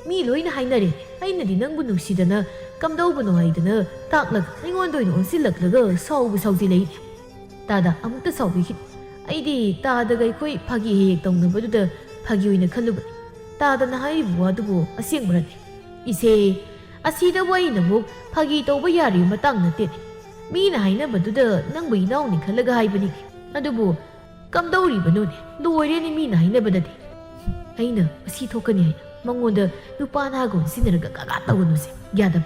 ꯃꯤ ꯂꯣꯏꯅ ꯍꯥꯏꯅꯔꯦ꯫ ꯑꯩꯅꯗꯤ ꯅꯪꯕꯨ ꯅꯨꯡꯁꯤꯗꯅ ꯀꯝꯗꯧꯕꯅꯣ ꯍꯥꯏꯗꯅ ꯇꯥꯛꯂꯒ ꯑꯩꯉꯣꯟꯗ ꯑꯣꯏꯅ ꯑꯣꯟꯁꯤꯜꯂꯛꯂꯒ ꯁꯥꯎꯕ ꯁꯥꯎꯖꯤꯜꯂꯛꯏꯅꯦ꯫ ꯇꯥꯗ, ꯑꯃꯨꯛꯇ ꯁꯥꯎꯕꯤꯈꯤꯅꯨ꯫ ꯑꯩꯗꯤ ꯇꯥꯗꯒ ꯑꯩꯈꯣꯏ ꯐꯥꯒꯤ ꯍꯦꯛ ꯍꯦꯛ ꯇꯧꯅꯕꯗꯨꯗ ꯐꯥꯒꯤ ꯑꯣꯏꯅ ꯈꯜꯂꯨꯕꯅꯤ꯫ ꯇꯥꯗꯅ ꯍꯥꯏꯔꯤꯕ ꯋꯥꯗꯨꯕꯨ ꯑꯁꯦꯡꯕꯔꯅꯦ? ꯏꯆꯦ, ꯑꯁꯤꯗꯕꯨ ꯑꯩꯅ ꯑꯃꯨꯛ ꯐꯥꯒꯤ ꯇꯧꯕ ꯌꯥꯔꯤꯕ ꯃꯇꯥꯡ ꯅꯠꯇꯦꯅꯦ꯫ ꯃꯤꯅ ꯍꯥꯏꯅꯕꯗꯨꯗ ꯅꯪꯕꯨ ꯏꯅꯥꯎꯅꯤ ꯈꯜꯂꯒ ꯍꯥꯏꯕꯅꯤ꯫ ꯑꯗꯨꯕꯨ ꯀꯝꯗꯧꯔꯤꯕꯅꯣꯅꯦ? ꯂꯣꯏꯔꯦꯅꯦ ꯃꯤꯅ ꯍꯥꯏꯅꯕꯗꯗꯤ꯫ ꯑꯩꯅ ꯑꯁꯤ ꯊꯣꯛꯀꯅꯤ ꯍꯥꯏꯅ ꯃꯉꯣꯟꯗ ꯅꯨꯄꯥ ꯅꯍꯥꯒ ꯑꯣꯟꯁꯤꯟꯅꯔꯒ ꯀꯥꯀꯥ ꯇꯧꯒꯅꯨꯁꯦ, ꯌꯥꯗꯕ꯫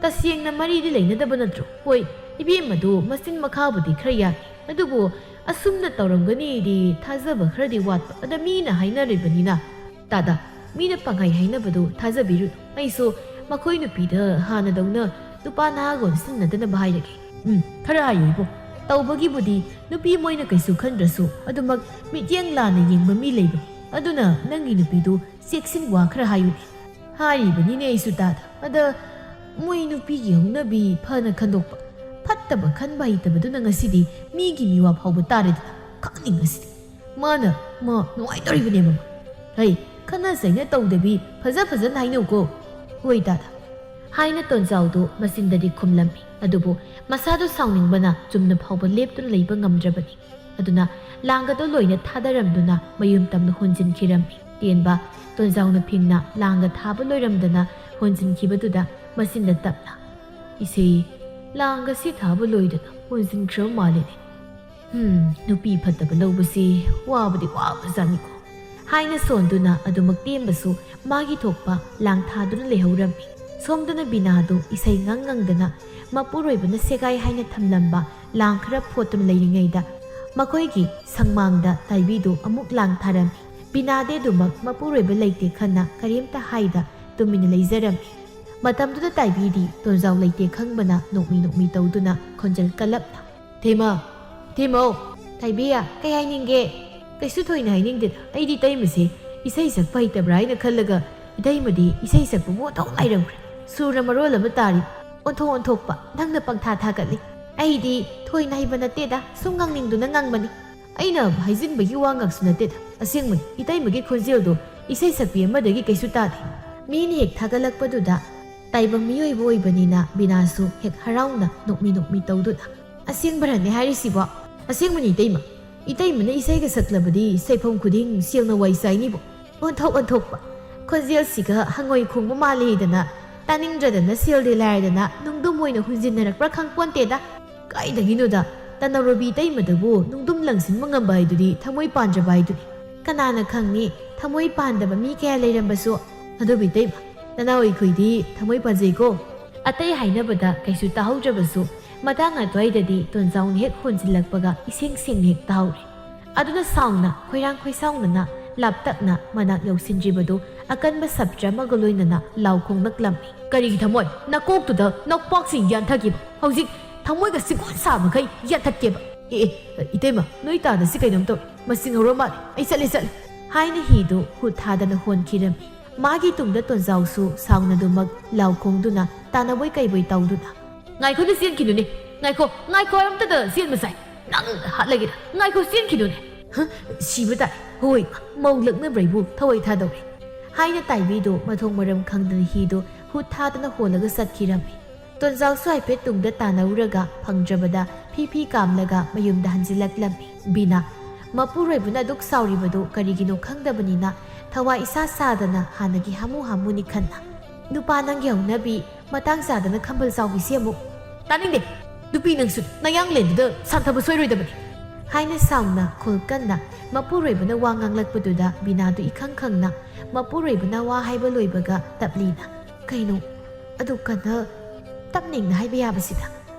ꯇꯁꯦꯡꯅ ꯃꯔꯤꯗꯤ ꯂꯩꯅꯗꯕ ꯅꯠꯇ꯭ꯔꯣ? ꯍꯣꯏ, ꯏꯕꯦꯝꯃꯗꯨ ꯃꯆꯤꯟ ꯃꯈꯥꯕꯨꯗꯤ ꯈꯔ ꯌꯥꯏ, ꯑꯗꯨꯕꯨ ꯑꯁꯨꯝꯅ ꯇꯧꯔꯝꯒꯅꯤꯗꯤ ꯊꯥꯖꯕ ꯈꯔꯗꯤ ꯋꯥꯠꯄ꯫ ꯑꯗ ꯃꯤꯅ ꯍꯥꯏꯅꯔꯤꯕꯅꯤꯅ꯫ ꯇꯥꯗ, ꯃꯤꯅ ꯄꯪꯍꯥꯏ ꯍꯥꯏꯅꯕꯗꯨ ꯊꯥꯖꯕꯤꯔꯨꯅꯨ꯫ ꯑꯩꯁꯨ ꯃꯈꯣꯏ ꯅꯨꯄꯤꯗ ꯍꯥꯟꯅꯗꯧꯅ ꯅꯨꯄꯥ ꯅꯍꯥꯒ ꯑꯣꯟꯁꯤꯟꯅꯗꯅꯕ ꯍꯥꯏꯔꯒꯦ꯫ ꯎꯝ, ꯈꯔ ꯍꯥꯏꯌꯨ ꯏꯕꯨꯡ꯫ ꯇꯧꯕꯒꯤꯕꯨꯗꯤ ꯅꯨꯄꯤ ꯃꯣꯏꯅ ꯀꯩꯁꯨ ꯈꯟꯗ꯭ꯔꯁꯨ, ꯑꯗꯨꯃꯛ ꯃꯤꯠꯌꯦꯡ ꯂꯥꯟꯅ ꯌꯦꯡꯕ ꯃꯤ ꯂꯩꯕꯅꯤ꯫ ꯑꯗꯨꯅ ꯅꯪꯒꯤ ꯅꯨꯄꯤꯗꯨ ꯆꯦꯛꯁꯤꯟ ꯋꯥ ꯈꯔ ꯍꯥꯏꯌꯨꯅꯦ꯫ ꯍꯥꯏꯔꯤꯕꯅꯤꯅꯦ ꯑꯩꯁꯨ ꯇꯥꯗ꯫ ꯑꯗ ꯃꯣꯏ ꯅꯨꯄꯤꯒꯤ ꯍꯧꯅꯕꯤ ꯐꯅ ꯈꯟꯗꯣꯛꯄ, ꯐꯠꯇꯕ ꯈꯟꯕ ꯍꯩꯇꯕꯗꯨꯅ ꯉꯁꯤꯗꯤ ꯃꯤꯒꯤ ꯃꯤꯋꯥ ꯐꯥꯎꯕ ꯇꯥꯔꯦꯗꯅ꯫ ꯈꯪꯅꯤꯡ ꯉꯁꯤꯗꯤ꯫ ꯃꯥꯅ ꯃꯥ ꯅꯨꯡꯉꯥꯏꯇꯧꯔꯤꯕꯅꯦ ꯃꯃꯥ꯫ ꯍꯩ, ꯈꯠꯅ ꯆꯩꯅ ꯇꯧꯗꯕꯤ ꯐꯖ ꯐꯖꯅ ꯍꯥꯏꯅꯧꯀꯣ꯫ ꯍꯣꯏ ꯇꯥꯗ꯫ ꯍꯥꯏꯅ ꯇꯣꯟꯖꯥꯎꯗꯨ ꯃꯆꯤꯟꯗꯗꯤ ꯈꯨꯝꯂꯝꯃꯤ꯫ ꯑꯗꯨꯕꯨ ꯃꯁꯥꯗꯨ ꯁꯥꯎꯅꯤꯡꯕꯅ ꯆꯨꯝꯅ ꯐꯥꯎꯕ ꯂꯦꯞꯇꯨꯅ ꯂꯩꯕ ꯉꯝꯗ꯭ꯔꯕꯅꯤ꯫ ꯑꯗꯨꯅ ꯂꯥꯡꯒꯗꯣ ꯂꯣꯏꯅ ꯊꯥꯗꯔꯝꯗꯨꯅ ꯃꯌꯨꯝ ꯇꯝꯅ ꯍꯣꯟꯖꯤꯟꯈꯤꯔꯝꯃꯤ꯫ ꯇꯦꯟꯕ ꯇꯣꯟꯖꯥꯎꯅ ꯐꯤꯡꯅ ꯂꯥꯡꯒ ꯊꯥꯕ ꯂꯣꯏꯔꯝꯗꯅ ꯍꯣꯟꯖꯤꯟꯈꯤꯕꯗꯨꯗ ꯃꯆꯤꯟꯗ ꯇꯞꯅ, "ꯏꯆꯦ, ꯂꯥꯡꯒ ꯁꯤ ꯊꯥꯕ ꯂꯣꯏꯗꯅ ꯍꯣꯟꯖꯤꯟꯈ꯭ꯔꯕ ꯃꯥꯜꯂꯦꯅꯦ꯫ ꯍꯝ, ꯅꯨꯄꯤ ꯐꯠꯇꯕ ꯂꯧꯕꯁꯤ ꯋꯥꯕꯗꯤ ꯋꯥꯕꯖꯥꯠꯅꯤꯀꯣ" ꯍꯥꯏꯅ ꯁꯣꯟꯗꯨꯅ ꯑꯗꯨꯃꯛ ꯇꯦꯝꯕꯁꯨ ꯃꯥꯒꯤ ꯊꯣꯛꯄ ꯂꯥꯡ ꯊꯥꯗꯨꯅ ꯂꯩꯍꯧꯔꯝꯃꯤ꯫ ꯁꯣꯝꯗꯅ ꯕꯤꯅꯥꯗꯨ ꯏꯁꯩ ꯉꯪ ꯉꯪꯗꯅ ꯃꯄꯨꯔꯣꯏꯕꯅ ꯁꯦꯒꯥꯏ ꯍꯥꯏꯅ ꯊꯝꯂꯝꯕ ꯂꯥꯡ ꯈꯔ ꯐꯣꯠꯇꯨꯅ ꯂꯩꯔꯤꯉꯩꯗ ꯃꯈꯣꯏꯒꯤ ꯁꯪꯃꯥꯡꯗ ꯇꯥꯏꯕꯤꯗꯨ ꯑꯃꯨꯛ ꯂꯥꯡ ꯊꯥꯔꯝꯃꯤ꯫ ꯕꯤꯅꯥꯗꯤ ꯑꯗꯨꯃꯛ ꯃꯄꯨꯔꯣꯏꯕ ꯂꯩꯇꯦ ꯈꯟꯅ ꯀꯔꯤꯝꯇ ꯍꯥꯏꯗ ꯇꯨꯃꯤꯟꯅ ꯂꯩꯖꯔꯝꯃꯤ꯫ ꯃꯇꯝꯗꯨꯗ ꯇꯥꯏꯕꯤꯗꯤ ꯇꯣꯟꯖꯥꯎ ꯂꯩꯇꯦ ꯈꯪꯕꯅ ꯅꯣꯛꯃꯤ ꯅꯣꯛꯃꯤ ꯇꯧꯗꯨꯅ ꯈꯣꯟꯖꯦꯜ ꯀꯜꯂꯞꯅ, "ꯏꯇꯩꯃ, ꯏꯇꯩꯃꯧ, ꯇꯥꯏꯕꯤ, ꯀꯩ ꯍꯥꯏꯅꯤꯡꯒꯦ? ꯀꯩꯁꯨ ꯊꯣꯏꯅ ꯍꯥꯏꯅꯤꯡꯗꯦꯗ꯫ ꯑꯩꯗꯤ ꯏꯇꯩꯃꯁꯦ ꯏꯁꯩ ꯁꯛꯄ ꯍꯩꯇꯕ꯭ꯔꯥ ꯍꯥꯏꯅ ꯈꯜꯂꯒ ꯏꯇꯩꯃꯗꯤ ꯏꯁꯩ ꯁꯛꯄꯕꯨ ꯑꯣꯟꯊꯣꯛ ꯉꯥꯏꯔꯝꯈ꯭ꯔꯦ꯫ ꯁꯨꯔꯅ ꯃꯔꯣꯜ ꯑꯃ ꯇꯥꯔꯤ꯫ ꯑꯣꯟꯊꯣꯛ ꯑꯣꯟꯊꯣꯛꯄ, ꯅꯪꯅ ꯄꯪꯊꯥ ꯊꯥꯒꯠꯂꯤ꯫ ꯑꯩꯗꯤ ꯊꯣꯏꯅ ꯍꯩꯕ ꯅꯠꯇꯦꯗ, ꯁꯨꯝ ꯉꯥꯡꯅꯤꯡꯗꯨꯅ ꯉꯥꯡꯕꯅꯤ꯫ ꯑꯩꯅ ꯍꯥꯏꯖꯤꯟꯕꯒꯤ ꯋꯥ ꯉꯥꯛꯁꯨ ꯅꯠꯇꯦꯗ꯫ ꯑꯁꯦꯡꯕꯅꯤ, ꯏꯇꯩꯃꯒꯤ ꯈꯣꯟꯖꯦꯜꯗꯣ ꯏꯁꯩ ꯁꯛꯄꯤ ꯑꯃꯗꯒꯤ ꯀꯩꯁꯨ ꯇꯥꯗꯦ꯫ ꯃꯤꯅ ꯍꯦꯛ ꯊꯥꯒꯠꯂꯛꯄꯗꯨꯗ ꯇꯥꯏꯕꯪ ꯃꯤꯑꯣꯏꯕ ꯑꯣꯏꯕꯅꯤꯅ ꯕꯤꯅꯥꯁꯨ ꯍꯦꯛ ꯍꯔꯥꯎꯅ ꯅꯣꯛꯃꯤ ꯅꯣꯛꯃꯤ ꯇꯧꯗꯨꯅ, "ꯑꯁꯦꯡꯕꯔꯅꯦ ꯍꯥꯏꯔꯤꯁꯤꯕꯣ? ꯑꯁꯦꯡꯕꯅꯤ ꯏꯇꯩꯃ꯫ ꯏꯇꯩꯃꯅ ꯏꯁꯩꯒ ꯁꯛꯂꯕꯗꯤ ꯁꯩꯐꯝ ꯈꯨꯗꯤꯡ ꯁꯦꯜꯅ ꯋꯥꯏ ꯆꯥꯏꯅꯤꯕꯣ꯫ ꯑꯣꯟꯊꯣꯛ ꯑꯣꯟꯊꯣꯛꯄ꯫ ꯈꯣꯟꯖꯦꯜꯁꯤꯒ ꯍꯪꯉꯣꯏ ꯈꯣꯡꯕ ꯃꯥꯜꯂꯤꯗꯅ ꯇꯥꯅꯤꯡꯗ꯭ꯔꯗꯅ ꯁꯦꯜꯗꯤ ꯂꯥꯏꯔꯗꯅ ꯅꯨꯡꯗꯨꯝ ꯑꯣꯏꯅ ꯍꯨꯟꯖꯤꯟꯅꯔꯛꯄ꯭ꯔꯥ ꯈꯪꯄꯣꯟꯇꯦꯗ꯫ ꯀꯥꯏꯗꯒꯤꯅꯣꯗ, ꯇꯅꯧꯔꯣꯕꯤ ꯏꯇꯩꯃꯗꯕꯨ ꯅꯨꯡꯗꯨꯝ ꯂꯪꯁꯤꯟꯕ ꯉꯝꯕ ꯍꯥꯏꯗꯨꯗꯤ ꯊꯃꯣꯏ ꯄꯥꯟꯖꯕ ꯍꯥꯏꯗꯨꯅꯤ꯫ ꯀꯅꯥꯅ ꯈꯪꯅꯤ ꯊꯃꯣꯏ ꯄꯥꯟꯗꯕ ꯃꯤ ꯀꯌꯥ ꯂꯩꯔꯝꯕꯁꯨ꯫ ꯑꯗꯨꯕꯨ ꯏꯇꯩꯃ, ꯅꯅꯥꯎ ꯑꯩꯈꯣꯏꯗꯤ ꯊꯃꯣꯏ ꯄꯥꯟꯖꯩꯀꯣ"꯫ ꯑꯇꯩ ꯍꯥꯏꯅꯕꯗ ꯀꯩꯁꯨ ꯇꯥꯍꯧꯗ꯭ꯔꯕꯁꯨ ꯃꯇꯥꯡ ꯑꯗꯨꯋꯥꯏꯗꯗꯤ ꯇꯣꯟꯖꯥꯎꯅ ꯍꯦꯛ ꯍꯣꯟꯖꯤꯜꯂꯛꯄꯒ ꯏꯁꯦꯡ ꯁꯦꯡꯅ ꯍꯦꯛ ꯇꯥꯍꯧꯔꯦ꯫ ꯑꯗꯨꯅ ꯁꯥꯎꯅ ꯈꯣꯏꯔꯥꯡ ꯈꯣꯏꯁꯥꯎꯅꯅ ꯂꯥꯞꯇꯛꯅ ꯃꯅꯥꯛ ꯌꯧꯁꯤꯟꯗ꯭ꯔꯤꯕꯗꯨ ꯑꯀꯟꯕ ꯁꯞꯇ꯭ꯔ ꯑꯃꯒ ꯂꯣꯏꯅꯅ ꯂꯥꯎ ꯈꯣꯡꯂꯛꯂꯝꯃꯤ꯫ "ꯀꯔꯤꯒꯤ ꯊꯃꯣꯏ? ꯅꯀꯣꯛꯇꯨꯗ ꯅꯧꯄꯥꯛꯁꯤꯡ ꯌꯥꯟꯊꯈꯤꯕ꯫ ꯍꯧꯖꯤꯛ ꯊꯃꯣꯏꯒ ꯁꯤꯒꯨꯟ ꯁꯥ ꯃꯈꯩ ꯌꯥꯟꯊꯠꯀꯦꯕ꯫ ꯑꯦ, ꯑꯦ, ꯏꯇꯩꯃ, ꯅꯣꯏ ꯇꯥꯗ ꯁꯤ ꯀꯩꯅꯣꯝ ꯇꯧꯔꯦ꯫ ꯃꯁꯤ ꯉꯧꯔ ꯃꯥꯜꯂꯦ꯫ ꯑꯩ ꯆꯠꯂꯦ, ꯆꯠꯂꯦ" ꯍꯥꯏꯅ ꯍꯤꯗꯨ ꯍꯨꯠ ꯊꯥꯗꯅ ꯍꯣꯟꯈꯤꯔꯝꯃꯤ꯫ ꯃꯥꯒꯤ ꯇꯨꯡꯗ ꯇꯣꯟꯖꯥꯎꯁꯨ ꯁꯥꯎꯅꯗꯨꯃꯛ ꯂꯥꯎ ꯈꯣꯡꯗꯨꯅ ꯇꯥꯟꯅꯕꯣꯏ ꯀꯩꯕꯣꯏ ꯇꯧꯗꯨꯅ, "ꯉꯥꯏꯈꯣꯗ, ꯆꯦꯟꯈꯤꯅꯨꯅꯦ꯫ ꯉꯥꯏꯈꯣ, ꯉꯥꯏꯈꯣ, ꯑꯝꯇꯗ ꯆꯦꯟꯕ ꯁꯥꯏ꯫ ꯅꯪ ꯍꯥꯠꯂꯒꯦꯗ꯫ ꯉꯥꯏꯈꯣ, ꯆꯦꯟꯈꯤꯅꯨꯅꯦ꯫" "ꯍ? ꯁꯤꯕ ꯇꯥꯏ꯫ ꯍꯣꯏ, ꯃꯧ ꯂꯛꯅꯕ꯭ꯔꯩꯕꯨ ꯊꯋꯥꯏ ꯊꯥꯗꯧꯔꯦ," ꯍꯥꯏꯅ ꯇꯥꯏꯕꯤꯗꯨ ꯃꯊꯣꯡ ꯃꯔꯝ ꯈꯪꯗꯅ ꯍꯤꯗꯨ ꯍꯨꯠ ꯊꯥꯗꯅ ꯍꯣꯜꯂꯒ ꯆꯠꯈꯤꯔꯝꯃꯤ꯫ ꯇꯣꯟꯖꯥꯎꯁꯨ ꯍꯥꯏꯐꯦꯠ ꯇꯨꯡꯗ ꯇꯥꯟꯅꯔꯨꯔꯒ ꯐꯪꯗ꯭ꯔꯕꯗ ꯐꯤ ꯐꯤ ꯀꯥꯝꯂꯒ ꯃꯌꯨꯝꯗ ꯍꯟꯖꯤꯜꯂꯛꯂꯝꯃꯤ꯫ ꯕꯤꯅꯥ, ꯃꯄꯨꯔꯣꯏꯕꯅ ꯑꯗꯨꯛ ꯁꯥꯎꯔꯤꯕꯗꯨ ꯀꯔꯤꯒꯤꯅꯣ ꯈꯪꯗꯕꯅꯤꯅ ꯊꯋꯥ ꯏꯁꯥ ꯁꯥꯗꯅ ꯍꯥꯟꯅꯒꯤ ꯍꯥꯃꯨ ꯍꯥꯃꯨꯅꯤ ꯈꯟꯅ, "ꯅꯨꯄꯥ ꯅꯪꯒꯤ ꯍꯧꯅꯕꯤ ꯃꯇꯥꯡ ꯆꯥꯗꯅ ꯈꯝꯕꯜ ꯆꯥꯎꯕꯤꯁꯦ ꯑꯃꯨꯛ꯫ ꯇꯥꯅꯤꯡꯗꯦ! ꯅꯨꯄꯤ ꯅꯪꯁꯨ ꯅꯌꯥꯡꯂꯦꯟꯗꯨꯗ ꯁꯥꯟꯊꯕ ꯁꯣꯏꯔꯣꯏꯗꯕꯅꯤ," ꯍꯥꯏꯅ ꯁꯥꯎꯅ ꯈꯨꯜ ꯀꯟꯅ ꯃꯄꯨꯔꯣꯏꯕꯅ ꯋꯥ ꯉꯥꯡꯂꯛꯄꯗꯨꯗ ꯕꯤꯅꯥꯗꯨ ꯏꯈꯪ ꯈꯪꯅ ꯃꯄꯨꯔꯣꯏꯕꯅ ꯋꯥ ꯍꯥꯏꯕ ꯂꯣꯏꯕꯒ ꯇꯞꯂꯤꯅ, "ꯀꯩꯅꯣ? ꯑꯗꯨ ꯀꯟꯅ ꯇꯞꯅꯤꯡꯅ ꯍꯥꯏꯕ ꯌꯥꯕꯁꯤꯗ?"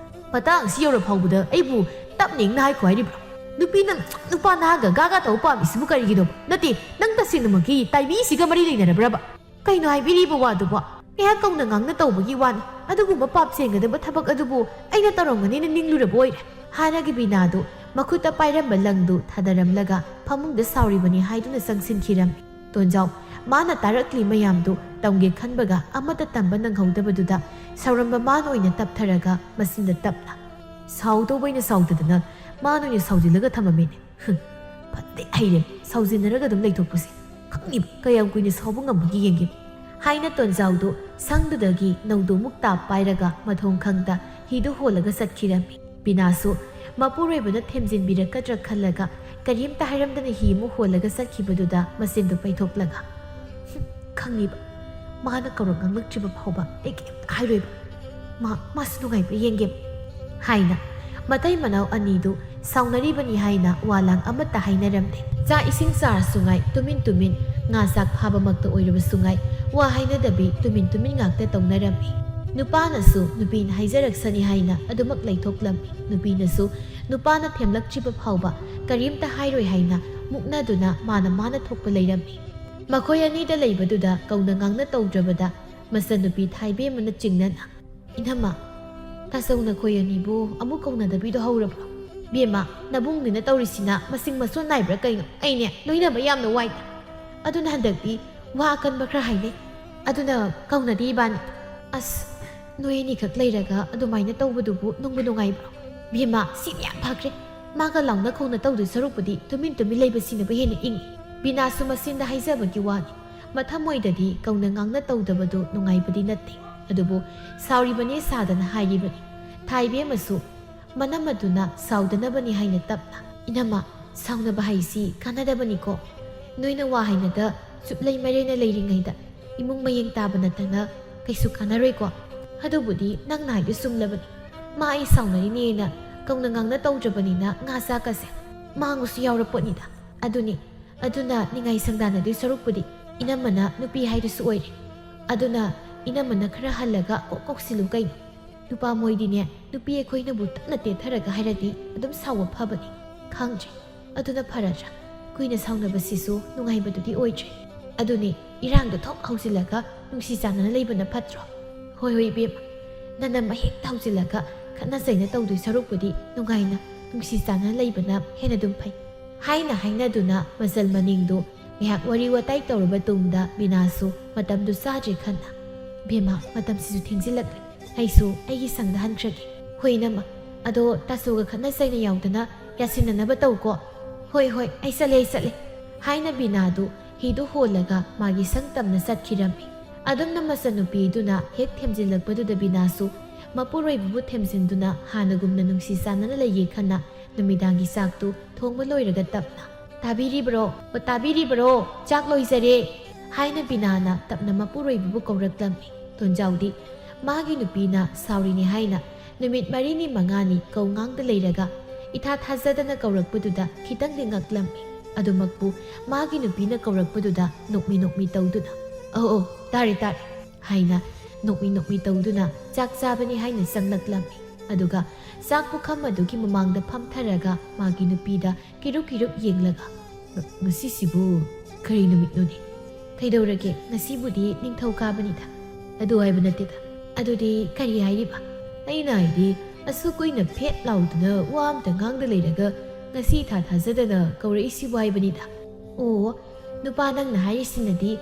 "ꯃꯇꯥꯡ ꯑꯁꯤ ꯌꯧꯔ ꯐꯥꯎꯕꯗ ꯑꯩꯕꯨ ꯇꯞꯅꯤꯡꯅ ꯍꯥꯏꯈꯣ ꯍꯥꯏꯔꯤꯕ꯭ꯔꯣ? ꯅꯨꯄꯤ ꯅꯪ ꯅꯨꯄꯥ ꯅꯍꯥꯒ ꯒꯥꯒꯥ ꯇꯧꯕ ꯄꯥꯝꯃꯤꯁꯤꯕꯨ ꯀꯔꯤꯒꯤꯅꯣ? ꯅꯠꯇꯦ, ꯅꯪ ꯇꯁꯦꯡꯅꯃꯛꯀꯤ ꯇꯥꯏꯕꯤꯁꯤꯒ ꯃꯔꯤ ꯂꯩꯅꯔꯕ꯭ꯔꯕ? ꯀꯩꯅꯣ ꯍꯥꯏꯕꯤꯔꯤꯕ ꯋꯥꯗꯨꯕꯣ? ꯉꯥꯏꯍꯥꯛ ꯀꯧꯅ ꯉꯥꯡꯅ ꯇꯧꯕꯒꯤ ꯋꯥꯅꯤ꯫ ꯑꯗꯨꯒꯨꯝꯕ ꯄꯥꯞ ꯆꯦꯟꯒꯗꯕ ꯊꯕꯛ ꯑꯗꯨꯕꯨ ꯑꯩꯅ ꯇꯧꯔꯝꯒꯅꯤꯅ ꯅꯤꯡꯂꯨꯔꯕ ꯑꯣꯏꯔꯦ?" ꯍꯥꯏꯔꯒ ꯕꯤꯅꯥꯗꯨ ꯃꯈꯨꯠꯇ ꯄꯥꯏꯔꯝꯕ ꯂꯪꯗꯨ ꯊꯥꯗꯔꯝꯂꯒ ꯐꯃꯨꯡꯗ ꯁꯥꯎꯔꯤꯕꯅꯤ ꯍꯥꯏꯗꯨꯅ ꯆꯪꯁꯤꯟꯈꯤꯔꯝꯃꯤ꯫ ꯇꯣꯟꯖꯥꯎ, ꯃꯥꯅ ꯇꯥꯔꯛꯂꯤ ꯃꯌꯥꯝꯗꯨ ꯇꯝꯒꯦ ꯈꯟꯕꯒ ꯑꯃꯠꯇ ꯇꯝꯕ ꯅꯪꯍꯧꯗꯕꯗꯨꯗ ꯁꯥꯎꯔꯝꯕ ꯃꯥꯅ ꯑꯣꯏꯅ ꯇꯞꯊꯔꯒ ꯃꯆꯤꯟꯗ ꯇꯞꯅ, "ꯁꯥꯎꯗꯧꯕ ꯑꯩꯅ ꯁꯥꯎꯗꯗꯅ ꯃꯥꯅ ꯑꯣꯏꯅ ꯁꯥꯎꯖꯤꯜꯂꯒ ꯊꯝꯃꯝꯃꯤꯅꯦ꯫ ꯍꯨꯝ, ꯐꯠꯇꯦ ꯍꯩꯔꯦ ꯁꯥꯎꯖꯤꯟꯅꯔꯒ ꯑꯗꯨꯝ ꯂꯩꯊꯣꯛꯄꯁꯦ꯫ ꯈꯪꯉꯤꯕ, ꯀꯌꯥꯝ ꯀꯨꯏꯅ ꯁꯥꯎꯕ ꯉꯝꯕꯒꯦ ꯌꯦꯡꯒꯦ," ꯍꯥꯏꯅ ꯇꯣꯟꯖꯥꯎꯗꯨ ꯁꯪꯗꯨꯗꯒꯤ ꯅꯧꯗꯨꯃꯨꯛ ꯇꯥꯞ ꯄꯥꯏꯔꯒ ꯃꯊꯣꯡ ꯈꯪꯗ ꯍꯤꯗꯨ ꯍꯣꯜꯂꯒ ꯆꯠꯈꯤꯔꯝꯃꯤ꯫ ꯕꯤꯅꯥꯁꯨ ꯃꯄꯨꯔꯣꯏꯕꯅ ꯊꯦꯝꯖꯤꯟꯕꯤꯔꯛꯀꯗ꯭ꯔꯥ ꯈꯜꯂꯒ ꯀꯔꯤꯝꯇ ꯍꯥꯏꯔꯝꯗꯅ ꯍꯤ ꯑꯃꯨꯛ ꯍꯣꯜꯂꯒ ꯆꯠꯈꯤꯕꯗꯨꯗ ꯃꯆꯤꯟꯗꯨ ꯄꯩꯊꯣꯛꯂꯒ, "ꯍꯨꯝ, ꯈꯪꯉꯤꯕ, ꯃꯥꯅ ꯀꯧꯔꯛ ꯉꯥꯡꯂꯛꯇ꯭ꯔꯤꯕ ꯐꯥꯎꯕ ꯑꯩ ꯀꯔꯤꯝꯇ ꯍꯥꯏꯔꯣꯏꯕ꯫ ꯃꯥ, ꯃꯥꯁꯨ ꯅꯨꯡꯉꯥꯏꯕ꯭ꯔꯥ ꯌꯦꯡꯒꯦ," ꯍꯥꯏꯅ ꯃꯇꯩ ꯃꯅꯥꯎ ꯑꯅꯤꯗꯨ ꯁꯥꯎꯅꯔꯤꯕꯅꯤ ꯍꯥꯏꯅ ꯋꯥ ꯂꯥꯡ ꯑꯃꯠꯇ ꯍꯥꯏꯅꯔꯝꯗꯦ꯫ ꯆꯥꯛ ꯏꯁꯤꯡ ꯆꯥꯔꯁꯨ ꯉꯥꯏ, ꯇꯨꯃꯤꯟ ꯇꯨꯃꯤꯟ, ꯉꯥ ꯆꯥꯛ ꯐꯥꯕꯃꯛꯇ ꯑꯣꯏꯔꯕꯁꯨ ꯉꯥꯏ, ꯋꯥ ꯍꯥꯏꯅꯗꯕꯤ ꯇꯨꯃꯤꯟ ꯇꯨꯃꯤꯟ ꯉꯥꯛꯇ ꯇꯧꯅꯔꯝꯃꯤ꯫ ꯅꯨꯄꯥꯅꯁꯨ ꯅꯨꯄꯤꯅ ꯍꯥꯏꯖꯔꯛꯁꯅꯤ ꯍꯥꯏꯅ ꯑꯗꯨꯃꯛ ꯂꯩꯊꯣꯛꯂꯝꯃꯤ꯫ ꯅꯨꯄꯤꯅꯁꯨ ꯅꯨꯄꯥꯅ ꯊꯦꯝꯂꯛꯇ꯭ꯔꯤꯕ ꯐꯥꯎꯕ ꯀꯔꯤꯝꯇ ꯍꯥꯏꯔꯣꯏ ꯍꯥꯏꯅ ꯃꯨꯛꯅꯗꯨꯅ ꯃꯥꯅ ꯃꯥꯅ ꯊꯣꯛꯄ ꯂꯩꯔꯝꯃꯤ꯫ ꯃꯈꯣꯏ ꯑꯅꯤꯗ ꯂꯩꯕꯗꯨꯗ ꯀꯧꯅ ꯉꯥꯡꯅ ꯇꯧꯗ꯭ꯔꯕꯗ ꯃꯆꯟꯅꯨꯄꯤ ꯊꯥꯏꯕꯦꯝꯃꯅ ꯆꯤꯡꯅꯅ, "ꯏꯅꯝꯃ, ꯇꯥꯆꯧ ꯅꯈꯣꯏ ꯑꯅꯤꯕꯨ ꯑꯃꯨꯛ ꯀꯧꯅꯗꯕꯤꯗꯣ ꯍꯧꯔꯕ꯭ꯔꯣ? ꯕꯦꯝꯃ, ꯅꯕꯨꯡꯅꯤꯅ ꯇꯧꯔꯤꯁꯤꯅ ꯃꯁꯤꯡ ꯃꯁꯣꯟ ꯅꯥꯏꯕ꯭ꯔꯥ ꯀꯩꯅꯣ? ꯑꯩꯅꯦ ꯂꯣꯏꯅꯕ ꯌꯥꯝꯅ ꯋꯥꯏꯗ꯫ ꯑꯗꯨꯅ ꯍꯟꯗꯛꯇꯤ ꯋꯥ ꯑꯀꯟꯕ ꯈꯔ ꯍꯥꯏꯅꯩ꯫ ꯑꯗꯨꯅ ꯀꯧꯅꯗꯦ ꯏꯕꯥꯅꯤ꯫ ꯑꯁ, ꯅꯣꯏ ꯑꯅꯤꯈꯛ ꯂꯩꯔꯒ ꯑꯗꯨꯃꯥꯏꯅ ꯇꯧꯕꯗꯨꯕꯨ ꯅꯨꯡꯕꯨ ꯅꯨꯡꯉꯥꯏꯕ꯭ꯔꯣ? ꯕꯦꯝꯃ, ꯁꯤꯅ ꯌꯥꯝ ꯐꯈ꯭ꯔꯦ꯫ ꯃꯥꯒ ꯂꯥꯎꯅ ꯈꯣꯡꯅ ꯇꯧꯗꯣꯏ ꯁꯔꯨꯛꯄꯨꯗꯤ ꯇꯨꯃꯤꯟ ꯇꯨꯃꯤꯟ ꯂꯩꯕꯁꯤꯅꯕꯨ ꯍꯦꯟꯅ ꯏꯪꯉꯤ꯫ ꯕꯤꯅꯥꯁꯨ ꯃꯆꯤꯟꯗ ꯍꯥꯏꯖꯕꯒꯤ ꯋꯥꯅꯤ꯫ ꯃꯊꯃꯣꯏꯗꯗꯤ ꯀꯧꯅ ꯉꯥꯡꯅ ꯇꯧꯗꯕꯗꯨ ꯅꯨꯡꯉꯥꯏꯕꯗꯤ ꯅꯠꯇꯦ꯫ ꯑꯗꯨꯕꯨ ꯁꯥꯎꯔꯤꯕꯅꯦ ꯁꯥꯗꯅ ꯍꯥꯏꯔꯤꯕꯅꯤ꯫ ꯊꯥꯏꯕꯦꯝꯃꯁꯨ ꯃꯅꯝ ꯑꯗꯨꯅ ꯁꯥꯎꯗꯅꯕꯅꯤ ꯍꯥꯏꯅ ꯇꯞꯅ, "ꯏꯅꯝꯃ, ꯁꯥꯎꯅꯕ ꯍꯥꯏꯁꯤ ꯀꯥꯟꯅꯗꯕꯅꯤꯀꯣ꯫ ꯅꯣꯏꯅ ꯋꯥ ꯍꯥꯏꯅꯗ ꯆꯨꯞꯂꯩ ꯃꯔꯦꯅ ꯂꯩꯔꯤꯉꯩꯗ ꯏꯃꯨꯡ ꯃꯌꯦꯡ ꯇꯥꯕ ꯅꯠꯇꯅ ꯀꯩꯁꯨ ꯀꯥꯟꯅꯔꯣꯏꯀꯣ꯫ ꯑꯗꯨꯕꯨꯗꯤ ꯅꯪꯅ ꯍꯥꯏꯗꯨ ꯆꯨꯝꯂꯕꯅꯤ꯫ ꯃꯥ ꯑꯩ ꯁꯥꯎꯅꯔꯤꯅꯦꯅ ꯀꯧꯅ ꯉꯥꯡꯅ ꯇꯧꯗ꯭ꯔꯕꯅꯤꯅ ꯉꯥ ꯆꯥꯛꯀꯁꯦ ꯃꯥꯡꯕꯁꯨ ꯌꯥꯎꯔꯄꯣꯠꯅꯤꯗ꯫ ꯑꯗꯨꯅꯤ, ꯑꯗꯨꯅ ꯅꯤꯡꯉꯥꯏ ꯁꯪꯗꯥꯅꯗꯣꯏ ꯁꯔꯨꯛꯄꯨꯗꯤ ꯏꯅꯝꯃꯅ ꯅꯨꯄꯤ ꯍꯥꯏꯗꯨꯁꯨ ꯑꯣꯏꯔꯦ꯫ ꯑꯗꯨꯅ ꯏꯅꯝꯃꯅ ꯈꯔ ꯍꯜꯂꯒ ꯀꯣꯛ ꯀꯣꯛꯁꯤꯜꯂꯨ ꯀꯩꯅꯣ꯫ ꯅꯨꯄꯥ ꯃꯣꯏꯗꯤꯅꯦ, ꯅꯨꯄꯤ ꯑꯩꯈꯣꯏꯅꯕꯨ ꯇꯞꯅ ꯇꯦꯊꯔꯒ ꯍꯥꯏꯔꯗꯤ ꯑꯗꯨꯝ ꯁꯥꯎꯕ ꯐꯕꯅꯤ꯫ ꯈꯪꯗ꯭ꯔꯦ, ꯑꯗꯨꯅ ꯐꯔꯗ꯭ꯔꯥ? ꯀꯨꯏꯅ ꯁꯥꯎꯅꯕꯁꯤꯁꯨ ꯅꯨꯡꯉꯥꯏꯕꯗꯨꯗꯤ ꯑꯣꯏꯗ꯭ꯔꯦ꯫ ꯑꯗꯨꯅꯤ, ꯏꯔꯥꯡꯗꯣ ꯊꯣꯛ ꯍꯧꯖꯤꯜꯂꯒ ꯅꯨꯡꯁꯤ ꯆꯥꯟꯅꯅ ꯂꯩꯕꯅ ꯐꯠꯇ꯭ꯔꯣ? ꯍꯣꯏ, ꯍꯣꯏ, ꯏꯕꯦꯝꯃ, ꯅꯅꯝꯃ ꯍꯦꯛ ꯍꯧꯖꯤꯜꯂꯒ ꯈꯠꯅ ꯆꯩꯅ ꯇꯧꯗꯣꯏ ꯁꯔꯨꯛꯄꯨꯗꯤ ꯅꯨꯡꯉꯥꯏꯅ ꯅꯨꯡꯁꯤ ꯆꯥꯟꯅꯅ ꯂꯩꯕꯅ ꯍꯦꯟꯅ ꯑꯗꯨꯝ ꯐꯩ꯫ ꯍꯥꯏꯅ ꯍꯥꯏꯅꯗꯨꯅ ꯃꯆꯜ ꯃꯅꯤꯡꯗꯨ ꯉꯥꯏꯍꯥꯛ ꯋꯥꯔꯤ ꯋꯥꯇꯥꯏ ꯇꯧꯔꯕ ꯇꯨꯡꯗ ꯕꯤꯅꯥꯁꯨ ꯃꯇꯝꯗꯨ ꯆꯥꯗ꯭ꯔꯦ ꯈꯟꯅ, "ꯕꯦꯝꯃ, ꯃꯇꯝꯁꯤꯁꯨ ꯊꯦꯡꯖꯤꯜꯂꯛꯂꯦ꯫ ꯑꯩꯁꯨ ꯑꯩꯒꯤ ꯁꯪꯗ ꯍꯟꯈ꯭ꯔꯒꯦ꯫" "ꯍꯣꯏ ꯏꯅꯝꯃ, ꯑꯗꯣ ꯇꯥꯁꯨꯒ ꯈꯠꯅ ꯆꯩꯅ ꯌꯥꯎꯗꯅ ꯌꯥꯁꯤꯟꯅꯅꯕ ꯇꯧꯀꯣ꯫" "ꯍꯣꯏ, ꯍꯣꯏ, ꯑꯩ ꯆꯠꯂꯦ, ꯑꯩ ꯆꯠꯂꯦ," ꯍꯥꯏꯅ ꯕꯤꯅꯥꯗꯨ ꯍꯤꯗꯨ ꯍꯣꯜꯂꯒ ꯃꯥꯒꯤ ꯁꯪ ꯇꯝꯅ ꯆꯠꯈꯤꯔꯝꯃꯤ꯫ ꯑꯗꯨꯝꯅ ꯃꯆꯟꯅꯨꯄꯤꯗꯨꯅ ꯍꯦꯛ ꯊꯦꯝꯖꯤꯜꯂꯛꯄꯗꯨꯗ ꯕꯤꯅꯥꯁꯨ ꯃꯄꯨꯔꯣꯏꯕꯕꯨ ꯊꯦꯝꯖꯤꯟꯗꯨꯅ ꯍꯥꯟꯅꯒꯨꯝꯅ ꯅꯨꯡꯁꯤ ꯆꯥꯟꯅꯅ ꯂꯩꯒꯦ ꯈꯟꯅ ꯅꯨꯃꯤꯗꯥꯡꯒꯤ ꯆꯥꯛꯇꯨ ꯊꯣꯡꯕ ꯂꯣꯏꯔꯒ ꯇꯞꯅ, "ꯇꯥꯕꯤꯔꯤꯕ꯭ꯔꯣ? ꯑꯣ, ꯇꯥꯕꯤꯔꯤꯕ꯭ꯔꯣ? ꯆꯥꯛ ꯂꯣꯏꯖꯔꯦ," ꯍꯥꯏꯅ ꯕꯤꯅꯥꯅ ꯇꯞꯅ ꯃꯄꯨꯔꯣꯏꯕꯕꯨ ꯀꯧꯔꯛꯂꯝꯃꯤ꯫ ꯇꯣꯟꯖꯥꯎꯗꯤ ꯃꯥꯒꯤ ꯅꯨꯄꯤꯅ ꯁꯥꯎꯔꯤꯅꯤ ꯍꯥꯏꯅ ꯅꯨꯃꯤꯠ ꯃꯔꯤꯅꯤ ꯃꯉꯥꯅꯤ ꯀꯧ ꯉꯥꯡꯗ ꯂꯩꯔꯒ ꯏꯊꯥ ꯊꯥꯖꯗꯅ ꯀꯧꯔꯛꯄꯗꯨꯗ ꯈꯤꯇꯪꯗꯤ ꯉꯛꯂꯝꯃꯤ꯫ ꯑꯗꯨꯃꯛꯄꯨ ꯃꯥꯒꯤ ꯅꯨꯄꯤꯅ ꯀꯧꯔꯛꯄꯗꯨꯗ ꯅꯣꯛꯃꯤ ꯅꯣꯛꯃꯤ ꯇꯧꯗꯨꯅ, "ꯑꯧ, ꯑꯧ, ꯇꯥꯔꯦ, ꯇꯥꯔꯦ," ꯍꯥꯏꯅ ꯅꯣꯛꯃꯤ ꯅꯣꯛꯃꯤ ꯇꯧꯗꯨꯅ ꯆꯥꯛ ꯆꯥꯕꯅꯤ ꯍꯥꯏꯅ ꯆꯪꯂꯛꯂꯝꯃꯤ꯫ ꯑꯗꯨꯒ ꯆꯥꯛ ꯄꯨꯈꯝ ꯑꯗꯨꯒꯤ ꯃꯃꯥꯡꯗ ꯐꯝꯊꯔꯒ ꯃꯥꯒꯤ ꯅꯨꯄꯤꯗ ꯀꯤꯔꯨꯞ ꯀꯤꯔꯨꯞ ꯌꯦꯡꯂꯒ, "ꯉ-, ꯉꯁꯤꯁꯤꯕꯨ ꯀꯔꯤ ꯅꯨꯃꯤꯠꯅꯣꯅꯦ?" "ꯀꯩꯗꯧꯔꯒꯦ? ꯉꯁꯤꯕꯨꯗꯤ ꯅꯤꯡꯊꯧꯀꯥꯕꯅꯤꯗ꯫" "ꯑꯗꯨ ꯍꯥꯏꯕ ꯅꯠꯇꯦꯗ꯫" "ꯑꯗꯨꯗꯤ ꯀꯔꯤ ꯍꯥꯏꯔꯤꯕ?" "ꯑꯩꯅ ꯍꯥꯏꯗꯤ, ꯑꯁꯨꯛ ꯀꯨꯏꯅ ꯐꯦꯠ ꯂꯥꯎꯗꯅ ꯋꯥ ꯑꯝꯇ ꯉꯥꯡꯗ ꯂꯩꯔꯒ ꯉꯁꯤ ꯏꯊꯥ ꯊꯥꯖꯗꯅ ꯀꯧꯔꯛꯏꯁꯤꯕꯨ ꯍꯥꯏꯕꯅꯤꯗ꯫" "ꯑꯣ, ꯅꯨꯄꯥ ꯅꯪꯅ ꯍꯥꯏꯔꯤꯁꯤꯅꯗꯤ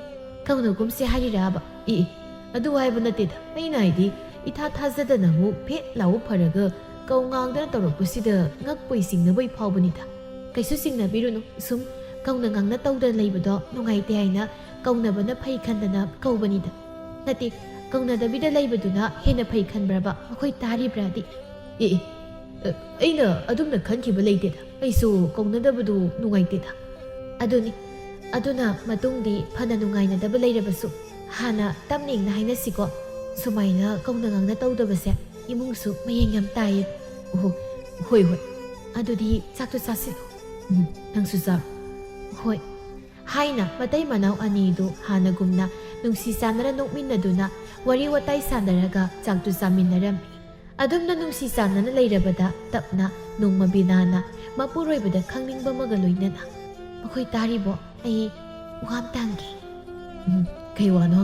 ꯀꯧꯅꯒꯨꯝꯁꯦ ꯍꯥꯏꯔꯤꯔꯕ? ꯑꯦ, ꯑꯦ, ꯑꯗꯨ ꯍꯥꯏꯕ ꯅꯠꯇꯦꯗ꯫ ꯑꯩꯅ ꯍꯥꯏꯗꯤ, ꯏꯊꯥ ꯊꯥꯖꯗꯅ ꯑꯃꯨꯛ ꯐꯦꯠ ꯂꯥꯎꯕ ꯐꯔꯒ ꯀꯧ ꯉꯥꯡꯗꯅ ꯇꯧꯔꯛꯄꯁꯤꯗ ꯉꯛꯄꯣꯏ ꯆꯤꯡꯅꯕꯣꯏ ꯐꯥꯎꯕꯅꯤꯗ꯫ ꯀꯩꯁꯨ ꯆꯤꯡꯅꯕꯤꯔꯨꯅꯨ꯫ ꯁꯨꯝ ꯀꯧꯅ ꯉꯥꯡꯅ ꯇꯧꯗꯅ ꯂꯩꯕꯗꯣ ꯅꯨꯡꯉꯥꯏꯇꯦ ꯍꯥꯏꯅ ꯀꯧꯅꯕꯅ ꯐꯩ ꯈꯟꯗꯅ ꯀꯧꯕꯅꯤꯗ꯫ ꯅꯠꯇꯦ, ꯀꯧꯅꯗꯕꯤꯗ ꯂꯩꯕꯗꯨꯅ ꯍꯦꯟꯅ ꯐꯩ ꯈꯟꯕ꯭ꯔꯕ? ꯃꯈꯣꯏ ꯇꯥꯔꯤꯕ꯭ꯔꯥꯗꯤ? ꯑꯦ, ꯑꯦ, ꯑ, ꯑꯩꯅ ꯑꯗꯨꯝꯅ ꯈꯟꯈꯤꯕ ꯂꯩꯇꯦꯗ꯫ ꯑꯩꯁꯨ ꯀꯧꯅꯗꯕꯗꯨ ꯅꯨꯡꯉꯥꯏꯇꯦꯗ꯫ ꯑꯗꯨꯅꯤ꯫ ꯑꯗꯨꯅ ꯃꯇꯨꯡꯗꯤ ꯐꯅ ꯅꯨꯡꯉꯥꯏꯅꯗꯕ ꯂꯩꯔꯕꯁꯨ ꯍꯥꯟꯅ ꯇꯞꯅ ꯏꯪꯅ ꯍꯥꯏꯅꯁꯤꯀꯣ꯫ ꯁꯨꯃꯥꯏꯅ ꯀꯧꯅ ꯉꯥꯡꯅ ꯇꯧꯗꯕꯁꯦ ꯏꯃꯨꯡꯁꯨ ꯃꯌꯦꯡ ꯌꯥꯝ ꯇꯥꯏꯌꯦ꯫ ꯑꯣꯍꯣ, ꯍꯣꯏ, ꯍꯣꯏ꯫ ꯑꯗꯨꯗꯤ ꯆꯥꯛꯇꯣ ꯆꯥꯁꯤꯜꯂꯣ꯫ ꯎꯝ, ꯅꯪꯁꯨ ꯆꯥꯔꯣ꯫ ꯍꯣꯏ꯫ ꯍꯥꯏꯅ ꯃꯇꯩ ꯃꯅꯥꯎ ꯑꯅꯤꯗꯨ ꯍꯥꯟꯅꯒꯨꯝꯅ ꯅꯨꯡꯁꯤ ꯆꯥꯟꯅꯅ ꯅꯣꯛꯃꯤꯟꯅꯗꯨꯅ ꯋꯥꯔꯤ ꯋꯥꯇꯥꯏ ꯁꯥꯟꯅꯔꯒ ꯆꯥꯛꯇꯨ ꯆꯥꯃꯤꯟꯅꯔꯝꯃꯤ꯫ ꯑꯗꯨꯝꯅ ꯅꯨꯡꯁꯤ ꯆꯥꯟꯅꯅ ꯂꯩꯔꯕꯗ ꯇꯞꯅ ꯅꯣꯡꯃ ꯕꯤꯅꯥꯅ ꯃꯄꯨꯔꯣꯏꯕꯗ ꯈꯪꯅꯤꯡꯕ ꯑꯃꯒ ꯂꯣꯏꯅꯅ, "ꯃꯈꯣꯏ ꯇꯥꯔꯤꯕꯣ? ꯑꯩ ꯋꯥ ꯑꯃ ꯇꯥꯡꯒꯦ꯫" "ꯎꯝ, ꯀꯩ ꯋꯥꯅꯣ?"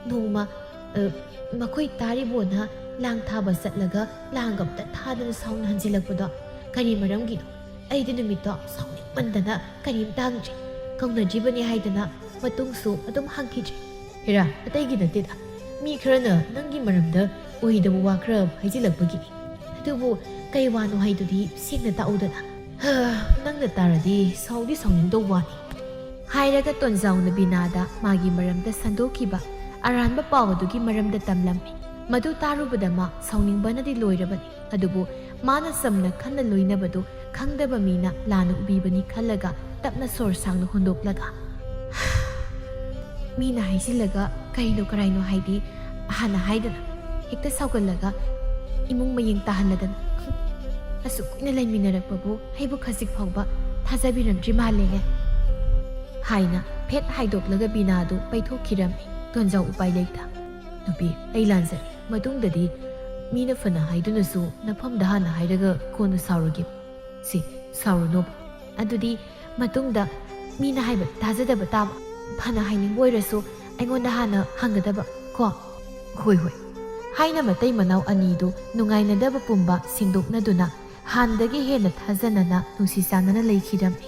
"ꯅꯣꯡꯃ, ꯑ, ꯃꯈꯣꯏ ꯇꯥꯔꯤꯕꯣꯅ ꯂꯥꯡ ꯊꯥꯕ ꯆꯠꯂꯒ ꯂꯥꯡꯒ ꯑꯝꯇ ꯊꯥꯗꯅ ꯁꯥꯎꯅ ꯍꯟꯖꯤꯜꯂꯛꯄꯗꯣ ꯀꯔꯤ ꯃꯔꯝꯒꯤꯅꯣ? ꯑꯩꯗꯤ ꯅꯨꯃꯤꯠꯇꯣ ꯁꯥꯎꯅꯤꯡꯃꯟꯗꯅ ꯀꯔꯤꯝꯇ ꯍꯪꯗ꯭ꯔꯦ꯫ ꯀꯧꯅꯗ꯭ꯔꯤꯕꯅꯤ ꯍꯥꯏꯗꯅ ꯃꯇꯨꯡꯁꯨ ꯑꯗꯨꯝ ꯍꯪꯈꯤꯗ꯭ꯔꯦ꯫" "ꯍꯦꯔꯥ, ꯑꯇꯩꯒꯤ ꯅꯠꯇꯦꯗ꯫ ꯃꯤ ꯈꯔꯅ ꯅꯪꯒꯤ ꯃꯔꯝꯗ ꯑꯣꯏꯗꯕ ꯋꯥ ꯈꯔ ꯍꯥꯏꯖꯤꯜꯂꯛꯄꯒꯤꯅꯤ꯫ ꯑꯗꯨꯕꯨ ꯀꯩ ꯋꯥꯅꯣ ꯍꯥꯏꯗꯨꯗꯤ ꯁꯦꯡꯅ ꯇꯥꯛꯎꯗꯅ꯫" "ꯍꯥ, ꯅꯪꯅ ꯇꯥꯔꯗꯤ ꯁꯥꯎꯗꯤ ꯁꯥꯎꯅꯤꯡꯗꯧ ꯋꯥꯅꯤ꯫" ꯍꯥꯏꯔꯒ ꯇꯣꯟꯖꯥꯎꯅ ꯕꯤꯅꯥꯗ ꯃꯥꯒꯤ ꯃꯔꯝꯗ ꯁꯟꯗꯣꯛꯈꯤꯕ ꯑꯔꯥꯟꯕ ꯄꯥꯎ ꯑꯗꯨꯒꯤ ꯃꯔꯝꯗ ꯇꯝꯂꯝꯃꯤ꯫ ꯃꯗꯨ ꯇꯥꯔꯨꯕꯗ ꯃꯥ ꯁꯥꯎꯅꯤꯡꯕꯅꯗꯤ ꯂꯣꯏꯔꯕꯅꯤ꯫ ꯑꯗꯨꯕꯨ ꯃꯥꯅ ꯆꯝꯅ ꯈꯟꯅ ꯂꯣꯏꯅꯕꯗꯨ ꯈꯪꯗꯕ ꯃꯤꯅ ꯂꯥꯟꯅ ꯎꯕꯤꯕꯅꯤ ꯈꯜꯂꯒ ꯇꯞꯅ ꯁꯣꯔ ꯁꯥꯡꯅ ꯍꯣꯟꯗꯣꯛꯂꯒ, "ꯃꯤꯅ ꯍꯥꯏꯖꯤꯜꯂꯒ ꯀꯩꯅꯣ ꯀꯔꯥꯏꯅꯣ ꯍꯥꯏꯗꯤ ꯍꯥꯟꯅ ꯍꯥꯏꯗꯅ ꯍꯦꯛꯇ ꯁꯥꯎꯒꯜꯂꯒ ꯏꯃꯨꯡ ꯃꯌꯦꯡ ꯇꯥꯍꯜꯂꯗꯅ꯫ ꯑꯁꯨꯛ ꯀꯨꯏꯅ ꯂꯩꯃꯤꯟꯅꯔꯛꯄꯕꯨ ꯑꯩꯕꯨ ꯈꯖꯤꯛ ꯐꯥꯎꯕ ꯊꯥꯖꯕꯤꯔꯝꯗ꯭ꯔꯤ ꯃꯥꯜꯂꯦꯅꯦ꯫" ꯍꯥꯏꯅ ꯐꯦꯠ ꯍꯥꯏꯗꯣꯛꯂꯒ ꯕꯤꯅꯥꯗꯨ ꯄꯩꯊꯣꯛꯈꯤꯔꯝꯃꯤ꯫ ꯇꯣꯟꯖꯥꯎ ꯎꯄꯥꯏ ꯂꯩꯇ, "ꯅꯨꯄꯤ, ꯑꯩ ꯂꯥꯟꯖꯔꯦ꯫ ꯃꯇꯨꯡꯗꯗꯤ ꯃꯤꯅ ꯐꯅ ꯍꯥꯏꯗꯨꯅꯁꯨ ꯅꯐꯝꯗ ꯍꯥꯟꯅ ꯍꯥꯏꯔꯒ ꯀꯣꯟꯅ ꯁꯥꯎꯔꯒꯦ꯫ ꯁꯤ, ꯁꯥꯎꯔꯨꯅꯣꯕ꯫" ꯑꯗꯨꯗꯤ ꯃꯇꯨꯡꯗ ꯃꯤꯅ ꯍꯥꯏꯕ ꯇꯥꯖꯗꯕ ꯇꯥꯕ꯫ ꯐꯅ ꯍꯥꯏꯅꯤꯡꯕ ꯑꯣꯏꯔꯁꯨ ꯑꯩꯉꯣꯟꯗ ꯍꯥꯟꯅ ꯍꯪꯒꯗꯕ ꯀꯣ꯫ "ꯍꯣꯏ, ꯍꯣꯏ꯫" ꯍꯥꯏꯅ ꯃꯇꯩ ꯃꯅꯥꯎ ꯑꯅꯤꯗꯨ ꯅꯨꯡꯉꯥꯏꯅꯗꯕ ꯄꯨꯝꯕ ꯁꯦꯡꯗꯣꯛꯅꯗꯨꯅ ꯍꯥꯟꯅꯗꯒꯤ ꯍꯦꯟꯅ ꯊꯥꯖꯅꯅ ꯅꯨꯡꯁꯤ ꯆꯥꯟꯅꯅ ꯂꯩꯈꯤꯔꯝꯃꯤ꯫